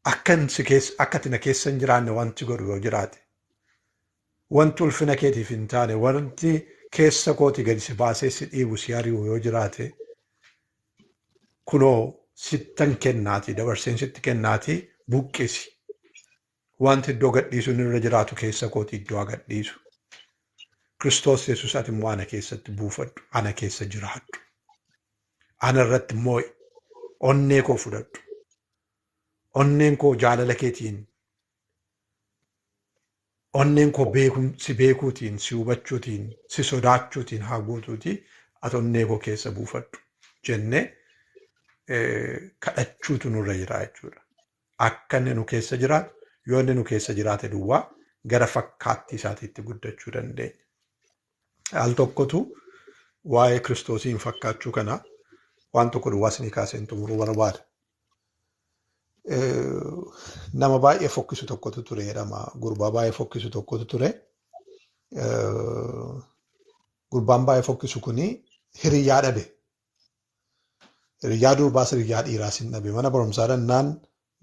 Akkan si keessa, akka ati na keessa hin jiraanne wanti godhu yoo jiraate, wanti ulfina keetiif hin taane, wanti keessa kooti gadi si baasee si dhiibu si ari'u yoo jiraate, kunoo sittan kennaatii, dabarseen sitti kennaatii buqqisi. Wanti iddoo gadhiisuun irra jiraatu keessa kooti iddoo haa gadhiisu. Kiristoos Yesuus ati immoo ana keessatti buufadhu, ana keessa jiraadhu. Ana irratti moo'i, onnee koo fudhadhu. Onneen koo jaalala keetiin, onneen koo si beekuutiin, si hubachuutiin, si sodaachuutiin haa guutuutii ati onnee koo keessa buufadhu jennee kadhachuutu nurra jira jechuudha. Akka inni nu keessa jiraatu, yoo inni nu keessa jiraate duwwaa gara fakkaattii isaatiitti guddachuu dandeenya. Al tokkotu waa'ee Kiristoosiin fakkaachuu kana waan tokko duwwaa isinii kaaseen xumuruu barbaada. Nama baay'ee fokkisu tokkotu ture jedhama. Gurbaa baay'ee fokkisu tokkotu ture. Gurbaan baay'ee fokkisu kuni hiriyyaa dhabe. Hiriyyaa durbaas hiriyyaa dhiiraas hin dhabe. Mana barumsaa dhannaan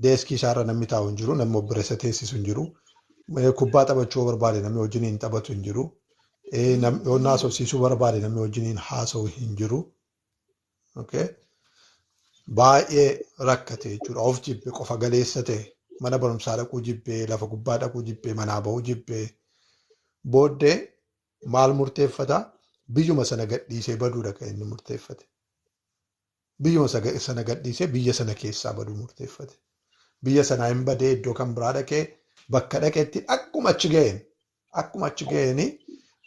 deeskii isaarra namni taa'u hin jiru, namni of bira isa teessisu hin jiru. Kubbaa taphachuu barbaade namni wajjin hin taphatu hin jiru. Yoo haasofsiisuu barbaade namni wajjin haasa'u hin jiru. Okay. Baay'ee rakkate jechuudha. Of jibbe qofa galeessa ta'e. Mana barumsaa dhaquu jibbee, lafa gubbaa dhaquu jibbee, manaa bahuu jibbee. Booddee maal murteeffata? Biyyuma sana gadhiisee baduudha kan inni murteeffate. Biyyuma sana gadhiisee biyya sana keessaa baduu murteeffate. Biyya sanaa hin badee iddoo kan biraa dhaqee bakka dhaqetti akkuma achi ga'een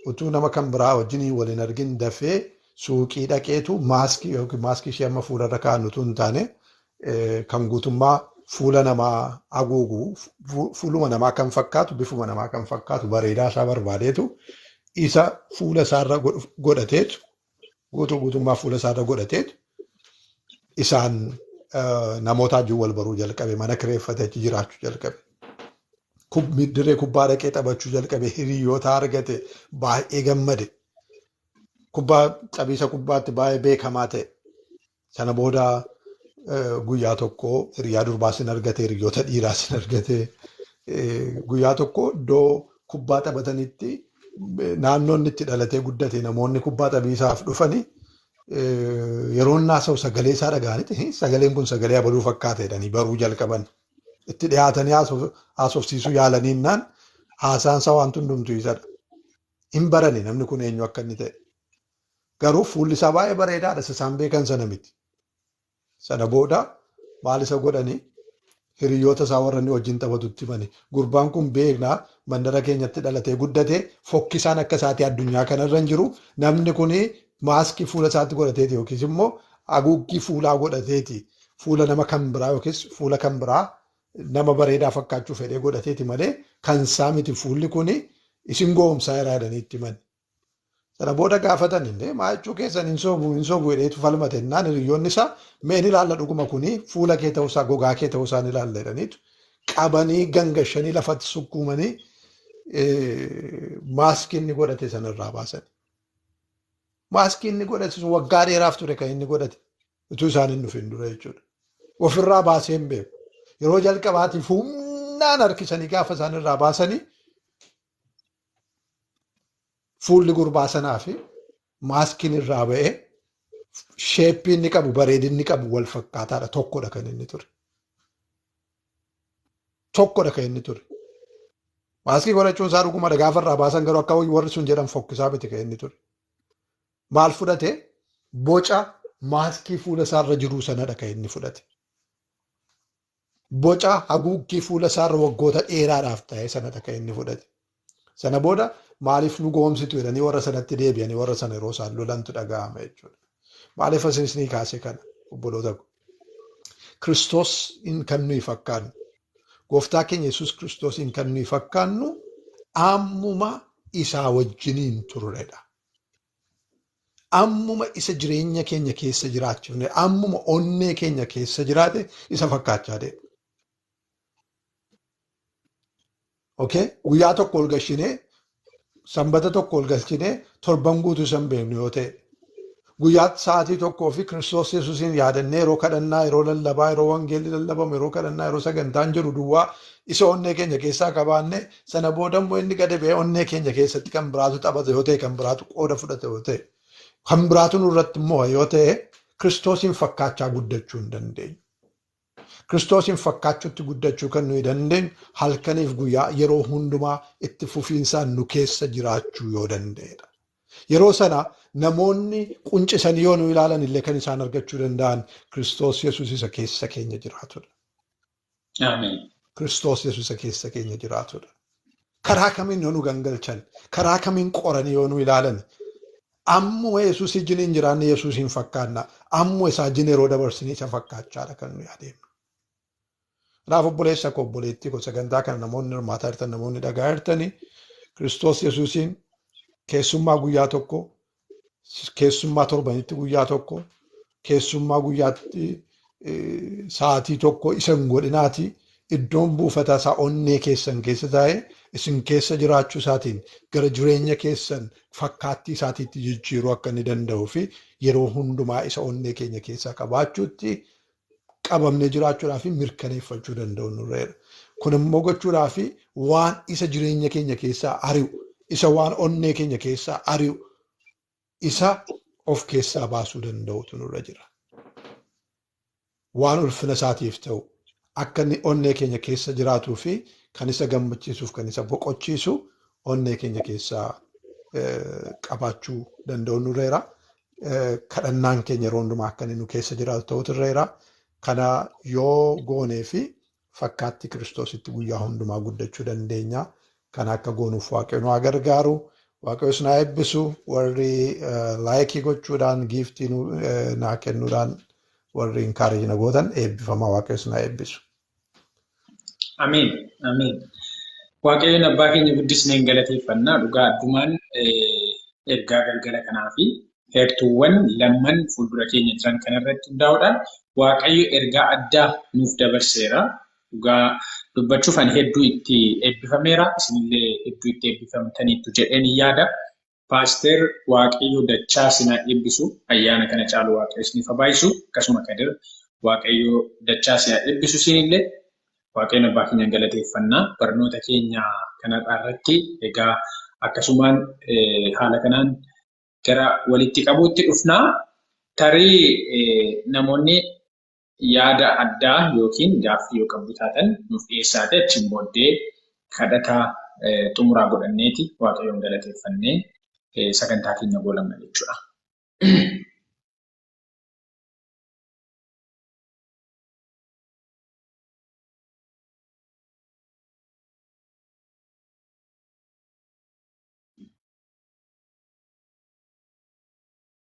utuu nama kan biraa wajjin waliin argin dafee suuqii dhaqeetu maaskii yookiin maaskii ishee amma fuularra kaa'annu utuu hin taane kan guutummaa fuula namaa haguugu fuuluma namaa kan fakkaatu bifuma namaa kan fakkaatu bareedaa isaa barbaadeetu isa fuula isaarra godhateetu guutummaa fuula isaarra godhateetu isaan namoota wajjin wal baruu jalqabe, mana kireeffatee achi jiraachuu jalqabe. Dirree kubbaa dhaqee taphachuu jalqabe, hiriyoota argate, baay'ee gammade. Kubbaa taphiisa kubbaatti baay'ee beekamaa ta'e. Sana booda guyyaa tokko hiriyaa durbaas hin argate, hiriyoota dhiiraas hin argate. Guyyaa tokko iddoo kubbaa taphatanitti naannoon itti dhalatee guddate namoonni kubbaa taphiisaaf dhufanii yeroo inni haasa'u sagalee isaa dhaga'anitti sagaleen kun sagalee abaluu fakkaata jedhanii baruu jalqaban. Itti dhiyaatanii haasofsiisuu yaalaniinnaan haasaan isaa waan hundumtu isadha. Hin barane namni kun eenyu akka inni ta'e. Garuu fuulli isaa baay'ee bareedaadha isaan beekan sana miti. Sana booda maal isa godhanii hiriyoota isaa warra inni wajjin taphatutti himani. Gurbaan kun beeknaa mandara keenyatti dhalatee guddatee fokkisaan akka isaatii addunyaa kanarra hin jiru. Namni kun maaskii fuula isaatti godhateeti yookiis immoo haguuggii fuulaa godhateeti. Fuula nama kan biraa yookiis fuula kan biraa nama bareedaa fakkaachuu fedhee godhateeti malee kan isaa miti fuulli kun isin goomsaa jira jedhanii itti himani. Sana booda gaafatan illee maa jechuu keessan hin sobu jedheetu falmate jennaan hiriyoonni isaa mee ni ilaalla dhuguma kuni fuula kee ta'uusaa gogaa kee ta'uusaa ni ilaalla jedhaniitu qabanii gangashanii lafatti sukkuumanii maaskii inni godhate sanarraa baasan. Maaskii inni godhate sun waggaa dheeraaf ture kan inni godhate utuu isaan hin dhufin dura jechuudha. Ofirraa baasee hin beeku. Yeroo jalqabaatiif humnaan harkisanii gaafa isaan irraa baasanii fuulli gurbaa sanaa fi maaskiin irraa ba'ee sheeppii inni qabu bareedinni qabu wal fakkaataadha. Tokkodha kan inni ture. Tokkodha kan inni ture. Maaskii godhachuun isaa dhugumadha gaafa irraa baasan garuu akka warri sun jedhan fokkisaa miti kan inni ture. Maal fudhate? Boca maaskii fuula isaarra jiru sanadha kan inni fudhate. Boca haguuggii fuula isaarra waggoota dheeraadhaaf ta'e sanadha kan inni fudhate. Sana booda maaliif nu goomsitu jedhanii warra sanatti deebi'anii warra sana yeroo isaan lolantu dhaga'ama jechuudha. Maaliif isin kaase kana obboloota ko? Kiristoos hin kan nuyi fakkaannu. Gooftaa keenya Yesuus Kiristoos hin kan nuyi fakkaannu ammuma isaa wajjiniin turredha. Ammuma isa jireenya keenya keessa jiraachifne, ammuma onnee keenya keessa jiraate isa fakkaachaa deema. Okay? Guyyaa tokko ol galchinee, sanbata tokko ol galchinee torban guutuu isa hin beeknu yoo ta'e, guyyaa sa'aatii tokkoo fi Kiristoos Yesuusiin yaadannee yeroo kadhannaa, yeroo lallabaa, yeroo wangeelli lallabamu, yeroo kadhannaa, yeroo sagantaan jiru duwwaa isa onnee keenya keessaa qabaanne sana booda immoo inni gadi ba'ee onnee keenya keessatti kan biraatu taphata yoo ta'e, kan biraatu qooda fudhata yoo ta'e, kan biraatu nurratti immoo yoo ta'e Kiristoosiin fakkaachaa guddachuu hin dandeenyu. Kiristoosiin fakkaachuutti guddachuu kan nuyi dandeenyu halkaniif guyyaa yeroo hundumaa itti fufiinsaan nu keessa jiraachuu yoo danda'edha. Yeroo sana namoonni quncisanii yoo nu ilaalan illee kan isaan argachuu danda'an Kiristoos Yesuus isa keessa keenya jiraatudha. Ameen. Kiristoos Yesuus isa keessa keenya jiraatudha. Karaa kamiin yoo nu gangalchan, karaa kamiin qoranii yoo nu ilaalan, ammuma Yesuus wajjin hin jiraanne Yesuus hin fakkaanna. Ammuma isaa wajjin yeroo dabarsinee isa fakkaachaadha kan nuyi adeemnu. Kanaaf obboleessa koo obboleettii koo sagantaa kana namoonni hirmaataa jirtan namoonni dhagaa jirtanii Kiristoos Yesuusiin keessummaa guyyaa tokko, keessummaa torbanitti guyyaa tokko, keessummaa guyyaatti sa'aatii tokko isa hin godhinaati. Iddoon buufata isaa onnee keessan keessa taa'ee isin keessa jiraachuu isaatiin gara jireenya keessan fakkaattii isaatiitti jijjiiruu akka inni danda'uu fi yeroo hundumaa isa onnee keenya keessaa qabaachuutti qabamnee jiraachuudhaa fi mirkaneeffachuu danda'u nurreera. Kun immoo gochuudhaa fi waan isa jireenya keenya keessaa ari'u, isa waan onnee keenya keessaa ari'u, isa of keessaa baasuu danda'utu nurra jira. Waan ulfina isaatiif ta'u akka inni onnee keenya keessa jiraatuu fi kan isa gammachiisuuf kan isa boqochiisu onnee keenya keessaa qabaachuu danda'u nurreera. Kadhannaan keenya yeroo hundumaa akka inni nu keessa jiraatu ta'utu irra. Kana yoo goonee fi fakkaatti Kiristoositti guyyaa hundumaa guddachuu dandeenya. Kana akka goonuuf Waaqayyo nu haa gargaaru. Waaqayyos na eebbisu. Warri laayikii gochuudhaan giiftii naa kennuudhaan warri inkaarejii na gootan eebbifamaa Waaqayyos na eebbisu. Ameen. Ameen. Waaqayyoon abbaa keenya guddisneen galateeffannaa dhugaa addumaan ergaa galgala kanaa fi heertuuwwan lamman fuuldura keenya jiran kanarratti hundaa'uudhaan Waaqayyo ergaa addaa nuuf dabarseera. Dhugaa dubbachuuf ani hedduu itti eebbifameera. Isinillee hedduu itti eebbifamtaniittu jedheen yaada. Paaster Waaqayyo dachaa isin haa eebbisu. Ayyaana kana caalu Waaqayyo isiniif haa baay'isu. Akkasuma Kadir Waaqayyo dachaa isin haa eebbisu isinillee. Waaqayyoon abbaa keenya galateeffannaa. Barnoota keenya kanarraa irratti egaa akkasumaan haala kanaan gara walitti qabuutti dhufnaa. Tarii namoonni yaada addaa yookiin gaaffii yoo qabdu taatan nuuf dhiyeessaa ta'e achiin booddee kadhata xumuraa godhanneeti Waaqayyoon galateeffannee sagantaa keenya goolabna jechuudha.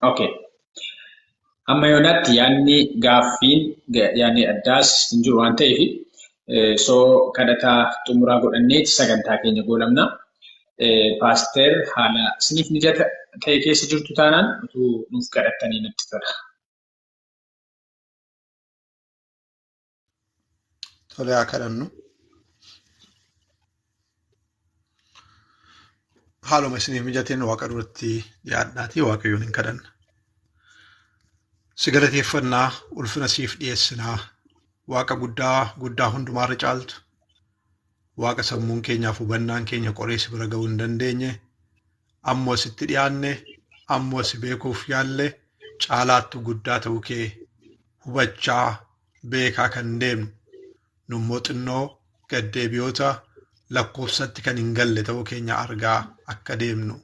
Okay. Amma yoonaatti yaadni gaaffiin yaadni addaas hin jiru waan ta'eef soo kadhata xumuraa godhanneeti sagantaa keenya goolabna. Paaster haala isiniif mijata ta'e keessa jirtu taanaan utuu nuuf kadhattanii natti tola. Tole haa kadhannu. Haaluma isiniif mijateen Waaqa duratti dhiyaadhaatii Waaqayyoon hin kadhanna. Si galateeffannaa, ulfina siif dhiyeessinaa, Waaqa guddaa guddaa hundumaarra caaltu, Waaqa sammuun keenyaaf hubannaan keenya qoree si bira ga'uu hin dandeenye, ammoo sitti dhiyaanne, ammoo si beekuuf yaalle, caalaattu guddaa ta'uu kee hubachaa beekaa kan deemnu, nummoo xinnoo gaddeebi'oota lakkoofsatti kan hin galle ta'uu keenya argaa akka deemnu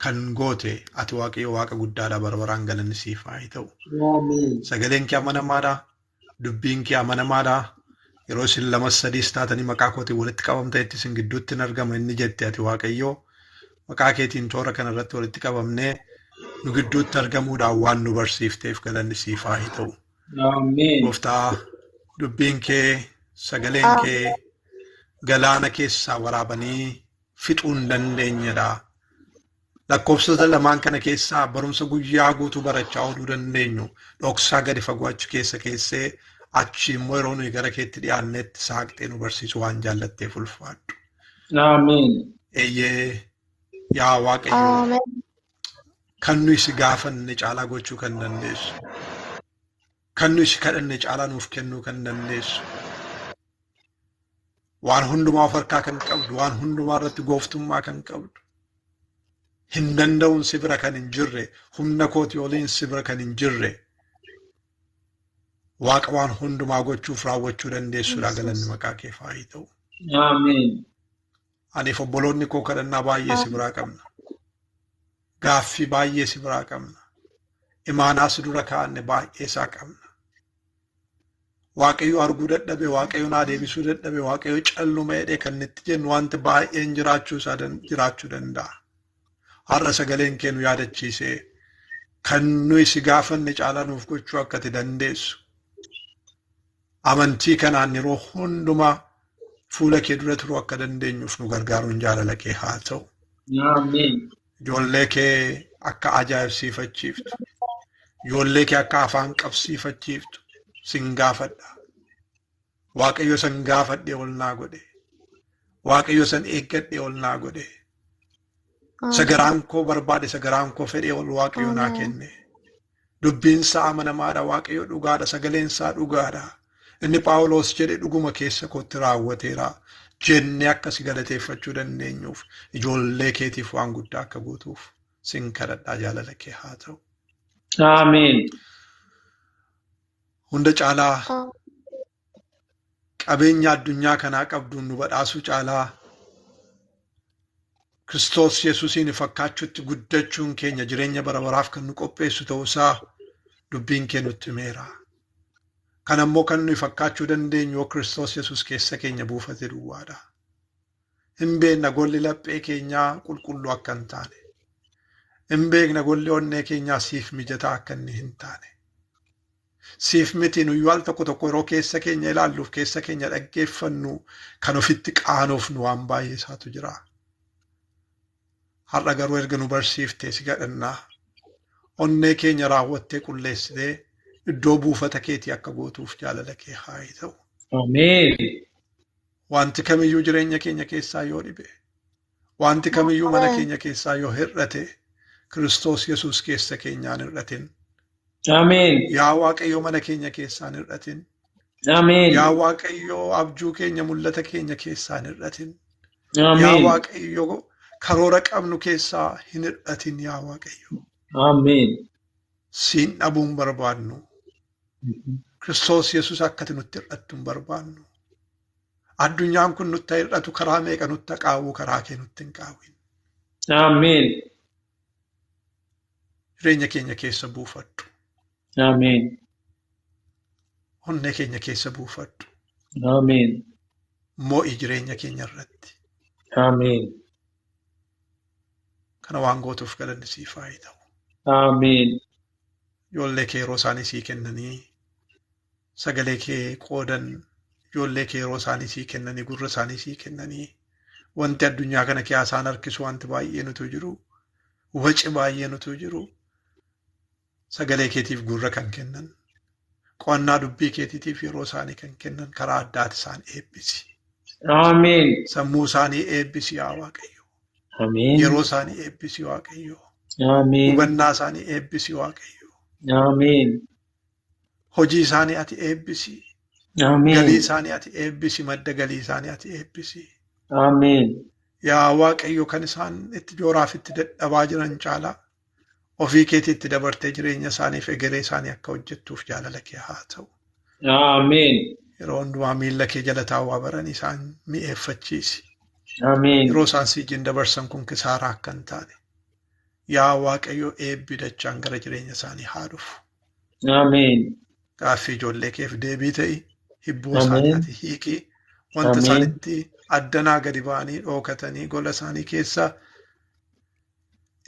kan goote ati Waaqayyo Waaqa guddaadha bara baraan galanni siif haa ta'u. Sagaleen kee amanamaadha. Dubbiin kee amanamaadha. Yeroo isin lamas sadiis taatanii maqaa kootiin walitti qabamtanitti isin gidduutti hin argama inni jette ati Waaqayyo maqaa keetiin toora kanarratti walitti qabamnee nu gidduutti argamuudhaan waan nu barsiifteef galanni siif haa ta'u. Gooftaa dubbiin kee sagaleen kee galaana keessaa waraabanii fixuu hin dandeenyedha. Lakkoofsota lamaan kana keessaa barumsa guyyaa guutuu barachaa ooluu dandeenyu dhoksaa gadi fagoo achi keessa keessee achi immoo yeroo nuyi gara keetti dhiyaannetti saaqxee nu barsiisu waan jaallatteef ulfaadhu. Ameen. Eeyyee yaa Waaqayyo kan nuyi si gaafanne caalaa gochuu kan dandeessu. Kan nuyi si kadhanne caalaa nuuf kennuu kan dandeessu. Waan hundumaa of harkaa kan qabdu, waan hundumaa irratti gooftummaa kan qabdu. Hin danda'uun si bira kan hin jirre, humna kootii oliin si bira kan hin jirre. Waaqa waan hundumaa gochuuf raawwachuu dandeessuudha galanni maqaa kee haa ta'u. Ameen. Aniif obboloonni koo kadhannaa baay'ee si biraa qabna. Gaaffii baay'ee si biraa qabna. Imaanaa si dura kaa'anne baay'ee isaa qabna. Waaqayyo arguu dadhabe, Waaqayyo naa deebisuu dadhabe, Waaqayyo calluma jedhee kan itti jennu wanti baay'een jiraachuu isaa jiraachuu danda'a. Har'a sagaleen kee nu yaadachiisee kan nuyi si gaafanne caalaa nuuf gochuu akka ati dandeessu. Amantii kanaan yeroo hundumaa fuula kee dura turuu akka dandeenyuuf nu gargaaruun jaalala kee haa ta'u. Ameen. Ijoollee kee akka ajaa'ibsiifachiiftu, ijoollee kee akka afaan qabsiifachiiftu sin gaafadha. Waaqayyo san gaafadhee ol naa godhe. Waaqayyo san eeggadhee ol naa godhe. Sagaraan koo barbaade, sagaraan koo fedhee ol Waaqayyo naa kenne. Dubbiin isaa amanamaadha, Waaqayyo dhugaadha, sagaleen isaa dhugaadha. Inni Phaawulos jedhe dhuguma keessa kootti raawwateera. Jennee akka si galateeffachuu dandeenyuuf ijoollee keetiif waan guddaa akka gootuuf sin kadhadhaa jaalala kee haa ta'u. Ameen. Hunda caalaa qabeenya addunyaa kanaa qabduun nu badhaasuu caalaa Kiristoos Yesuusiin fakkaachuutti guddachuun keenya jireenya bara baraaf kan nu qopheessu ta'uusaa dubbiin kee nutti himeera. Kan ammoo kan nuyi fakkaachuu dandeenyu yoo Kiristoos Yesuus keessa keenya buufate duwwaadha. Hin beekna golli laphee keenyaa qulqulluu akka hin taane. Hin beekna golli onnee keenyaa siif mijataa akka inni hin taane. Siif miti nuyyuu al tokko tokko yeroo keessa keenya ilaalluuf keessa keenya dhaggeeffannu kan ofitti qaanoofnu waan baay'ee isaatu jira. Har'a garuu erga nu barsiiftee si kadhannaa. Onnee keenya raawwattee qulleessitee iddoo buufata keetii akka gootuuf jaalala kee haa ta'u. Ameen. Wanti kamiyyuu jireenya keenya keessaa yoo dhibe, wanti kamiyyuu mana keenya keessaa yoo hir'ate, Kiristoos Yesuus keessa keenyaan hir'atin. Ameen. Yaa Waaqayyo mana keenya keessaan hir'atin. Ameen. Yaa Waaqayyo abjuu keenya mul'ata keenya keessaan hir'atin. Yaa Ameen. Waaqayyo karoora qabnu keessaa hin hir'atin yaa Waaqayyo. Ameen. Siin dhabuu hin barbaannu. Kiristoos Yesuus akka ati nutti hir'attu hin barbaannu. Addunyaan kun nutti haa hir'atu karaa meeqa nutti haa qaawwu karaa kee nutti hin qaawwin. Ameen. Jireenya keenya keessa buufadhu. Ameen. Onnee keenya keessa buufadhu. Ameen. Mo'i jireenya keenya irratti. Ameen. Kana waan gootuuf galanni siif haa ta'u. Ameen. Ijoollee kee yeroo isaanii sii kennanii sagalee kee qoodan ijoollee kee yeroo isaanii sii kennanii gurra isaanii sii kennanii wanti addunyaa kana keessaa isaan harkisu wanti baay'een utuu jiru waci baay'een utuu jiru sagalee keetiif gurra kan kennan qo'annaa dubbii keetiitiif yeroo isaanii kan kennan karaa addaati isaan eebbisi. Ameen. Sammuu isaanii eebbisi yaa Waaqayyo. Ameen. Yeroo isaanii eebbisi Waaqayyo. Ameen. Hubannaa isaanii eebbisi Waaqayyo. Ameen. Hojii isaanii ati eebbisi. Galii Ameen. isaanii ati eebbisi. Madda galii isaanii ati eebbisi. Ameen. Yaa Waaqayyo kan isaan itti jooraaf itti dadhabaa jiran caalaa ofii keetii itti dabartee jireenya isaaniif egeree isaanii akka hojjettuuf jaalala kee haa ta'u. Ameen. Yeroo hundumaa miilla kee jala taa'uu baran isaan mi'eeffachiisi. Ameen. Yeroo isaan siijin dabarsan kun kisaaraa akka hin taane. Yaa Waaqayyo eebbi dachaan gara jireenya isaanii haa dhufu. Ameen. Gaaffii ijoollee keef deebii ta'i. Hibboo isaanii Ameen. ati hiiki. Wanta isaan Ameen. itti addanaa gadi ba'anii dhookatanii gola isaanii keessa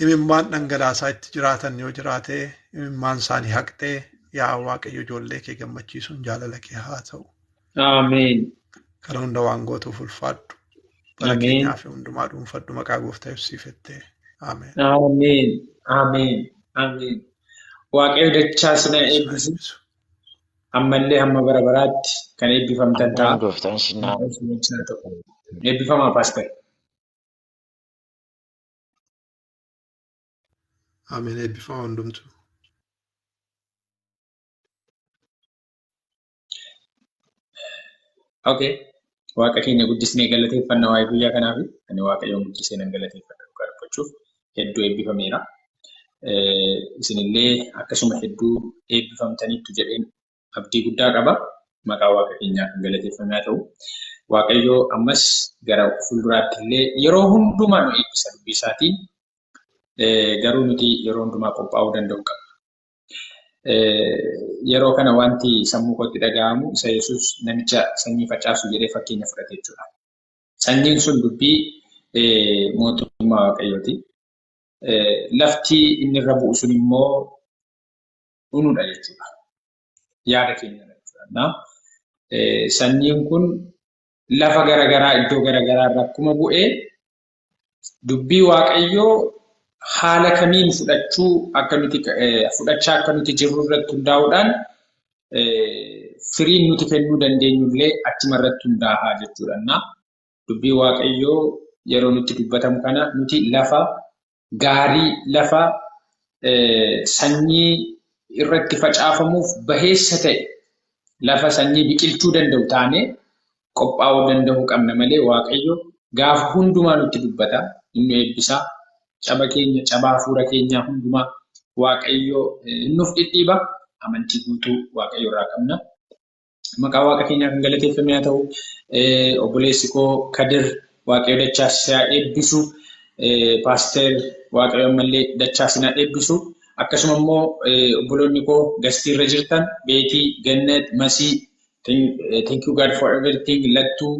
imimmaan dhangalaasaa itti jiraatan yoo jiraate imimmaan isaanii haqxee yaa Waaqayyo ijoollee kee gammachiisuun jaalala kee haa ta'u. Ameen. Kana hunda waan gootuuf ulfaadhu. Bara Ameen. keenyaa fi hundumaa dhuunfadhu maqaa gooftaa ibsiifettee. Ameen. Ameen. Ameen. Ameen. Waaqayyo dachaa sina Waaqayyo sin haa eebbisu. eebbisu. Ammallee hamma bara baraatti kan eebbifamtan Ameen ta'a. gooftaan sin haa Eebbifamaa paaster. Ameen eebbifamaa hundumtuu. Okay. Waaqa keenya guddisnee galateeffanna waa'ee guyyaa kanaaf ani Waaqayyoon guddisee nan galateeffadha dhugaa dubbachuuf hedduu eebbifameera. Isinillee akkasuma hedduu eebbifamtaniittu jedheen abdii guddaa qaba. Maqaa Waaqa keenyaa kan galateeffame haa ta'u. Waaqayyo ammas gara fuulduraatti illee yeroo hundumaa nu eebbisa dubbii isaatiin. Garuu nuti yeroo hundumaa qophaa'uu danda'u qabna. Yeroo kana wanti sammuu kootti dhaga'amu isa Yesuus namicha sanyii facaasu jedhee fakkeenya fudhate jechuudha. Sanyiin sun dubbii mootummaa Waaqayyooti. Lafti inni irra bu'u sun immoo dhunuudha jechuudha. Yaada keenyadha jechuudha. Sanyiin kun lafa garaagaraa iddoo garaagaraa irra akkuma bu'ee dubbii Waaqayyoo haala kamiin fudhachuu akka nuti fudhachaa akka nuti jirru irratti hundaa'uudhaan firiin nuti kennuu dandeenyu illee achuma irratti hundaa'a jechuudha. Dubbii Waaqayyoo yeroo nutti dubbatamu kana nuti lafa gaarii lafa sanyii irratti facaafamuuf baheessa ta'e lafa sanyii biqilchuu danda'u taanee qophaa'uu danda'uu qabna malee Waaqayyo gaafa hundumaa nutti dubbata. Inni eebbisaa. Caba keenya, caba hafuura keenyaa hundumaa Waaqayyo nuuf dhidhiiba. Amantii guutuu Waaqayyo irraa qabna. Maqaa Waaqa keenyaa kan galateeffame haa ta'u, obboleessi koo Kadir Waaqayyo dachaa si haa eebbisu. Paaster Waaqayyo ammallee dachaa isin haa eebbisu. Akkasuma immoo obboloonni koo gastiirra jirtan Beetii, Gannat, Masii, thank you God for everything, Lattuu,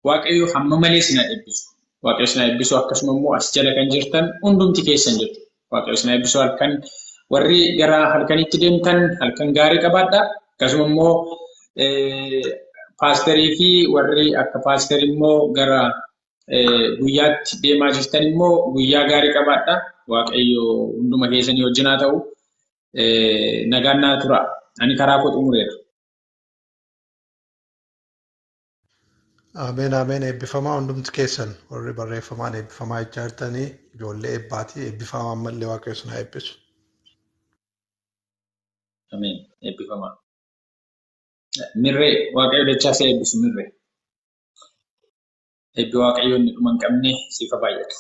Waaqayyo hamma malee isin haa eebbisu. Waaqayyo isin haa eebbisu. Akkasuma immoo as jala kan jirtan hundumti keessan jechuudha. Waaqayyo isin haa eebbisu. Halkan warri gara halkanitti deemtan halkan gaarii qabaadhaa. Akkasuma immoo paasterii fi warri akka paasterii immoo gara guyyaatti deemaa jirtan immoo guyyaa gaarii qabaadhaa. Waaqayyo hunduma keessanii wajjin haa ta'u. Nagaan naa tura. Ani karaa koo xumureera. Ameen, ameen, eebbifamaa hundumti keessan warri barreeffamaan eebbifamaa jechaa jirtanii ijoollee eebbaatii eebbifamaa ammallee Waaqayyo isin haa eebbisu. Ameen. Eebbifamaa. Mirree, Waaqayyo dachaa si eebbisu mirree. Eebbi Waaqayyo inni dhuma hin qabne siif haa baay'atu.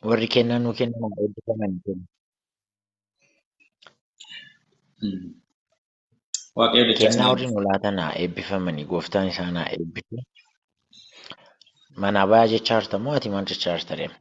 Warri kennaa nuu kennan haa eebbifaman. Waaqayyo dachaa isin Kennaa haa warri eebbisu. nu laatan haa eebbifamani. Gooftaan isaan haa eebbisu. Manaa bayaa jechaa jirta moo ati maal jechaa jirta deema?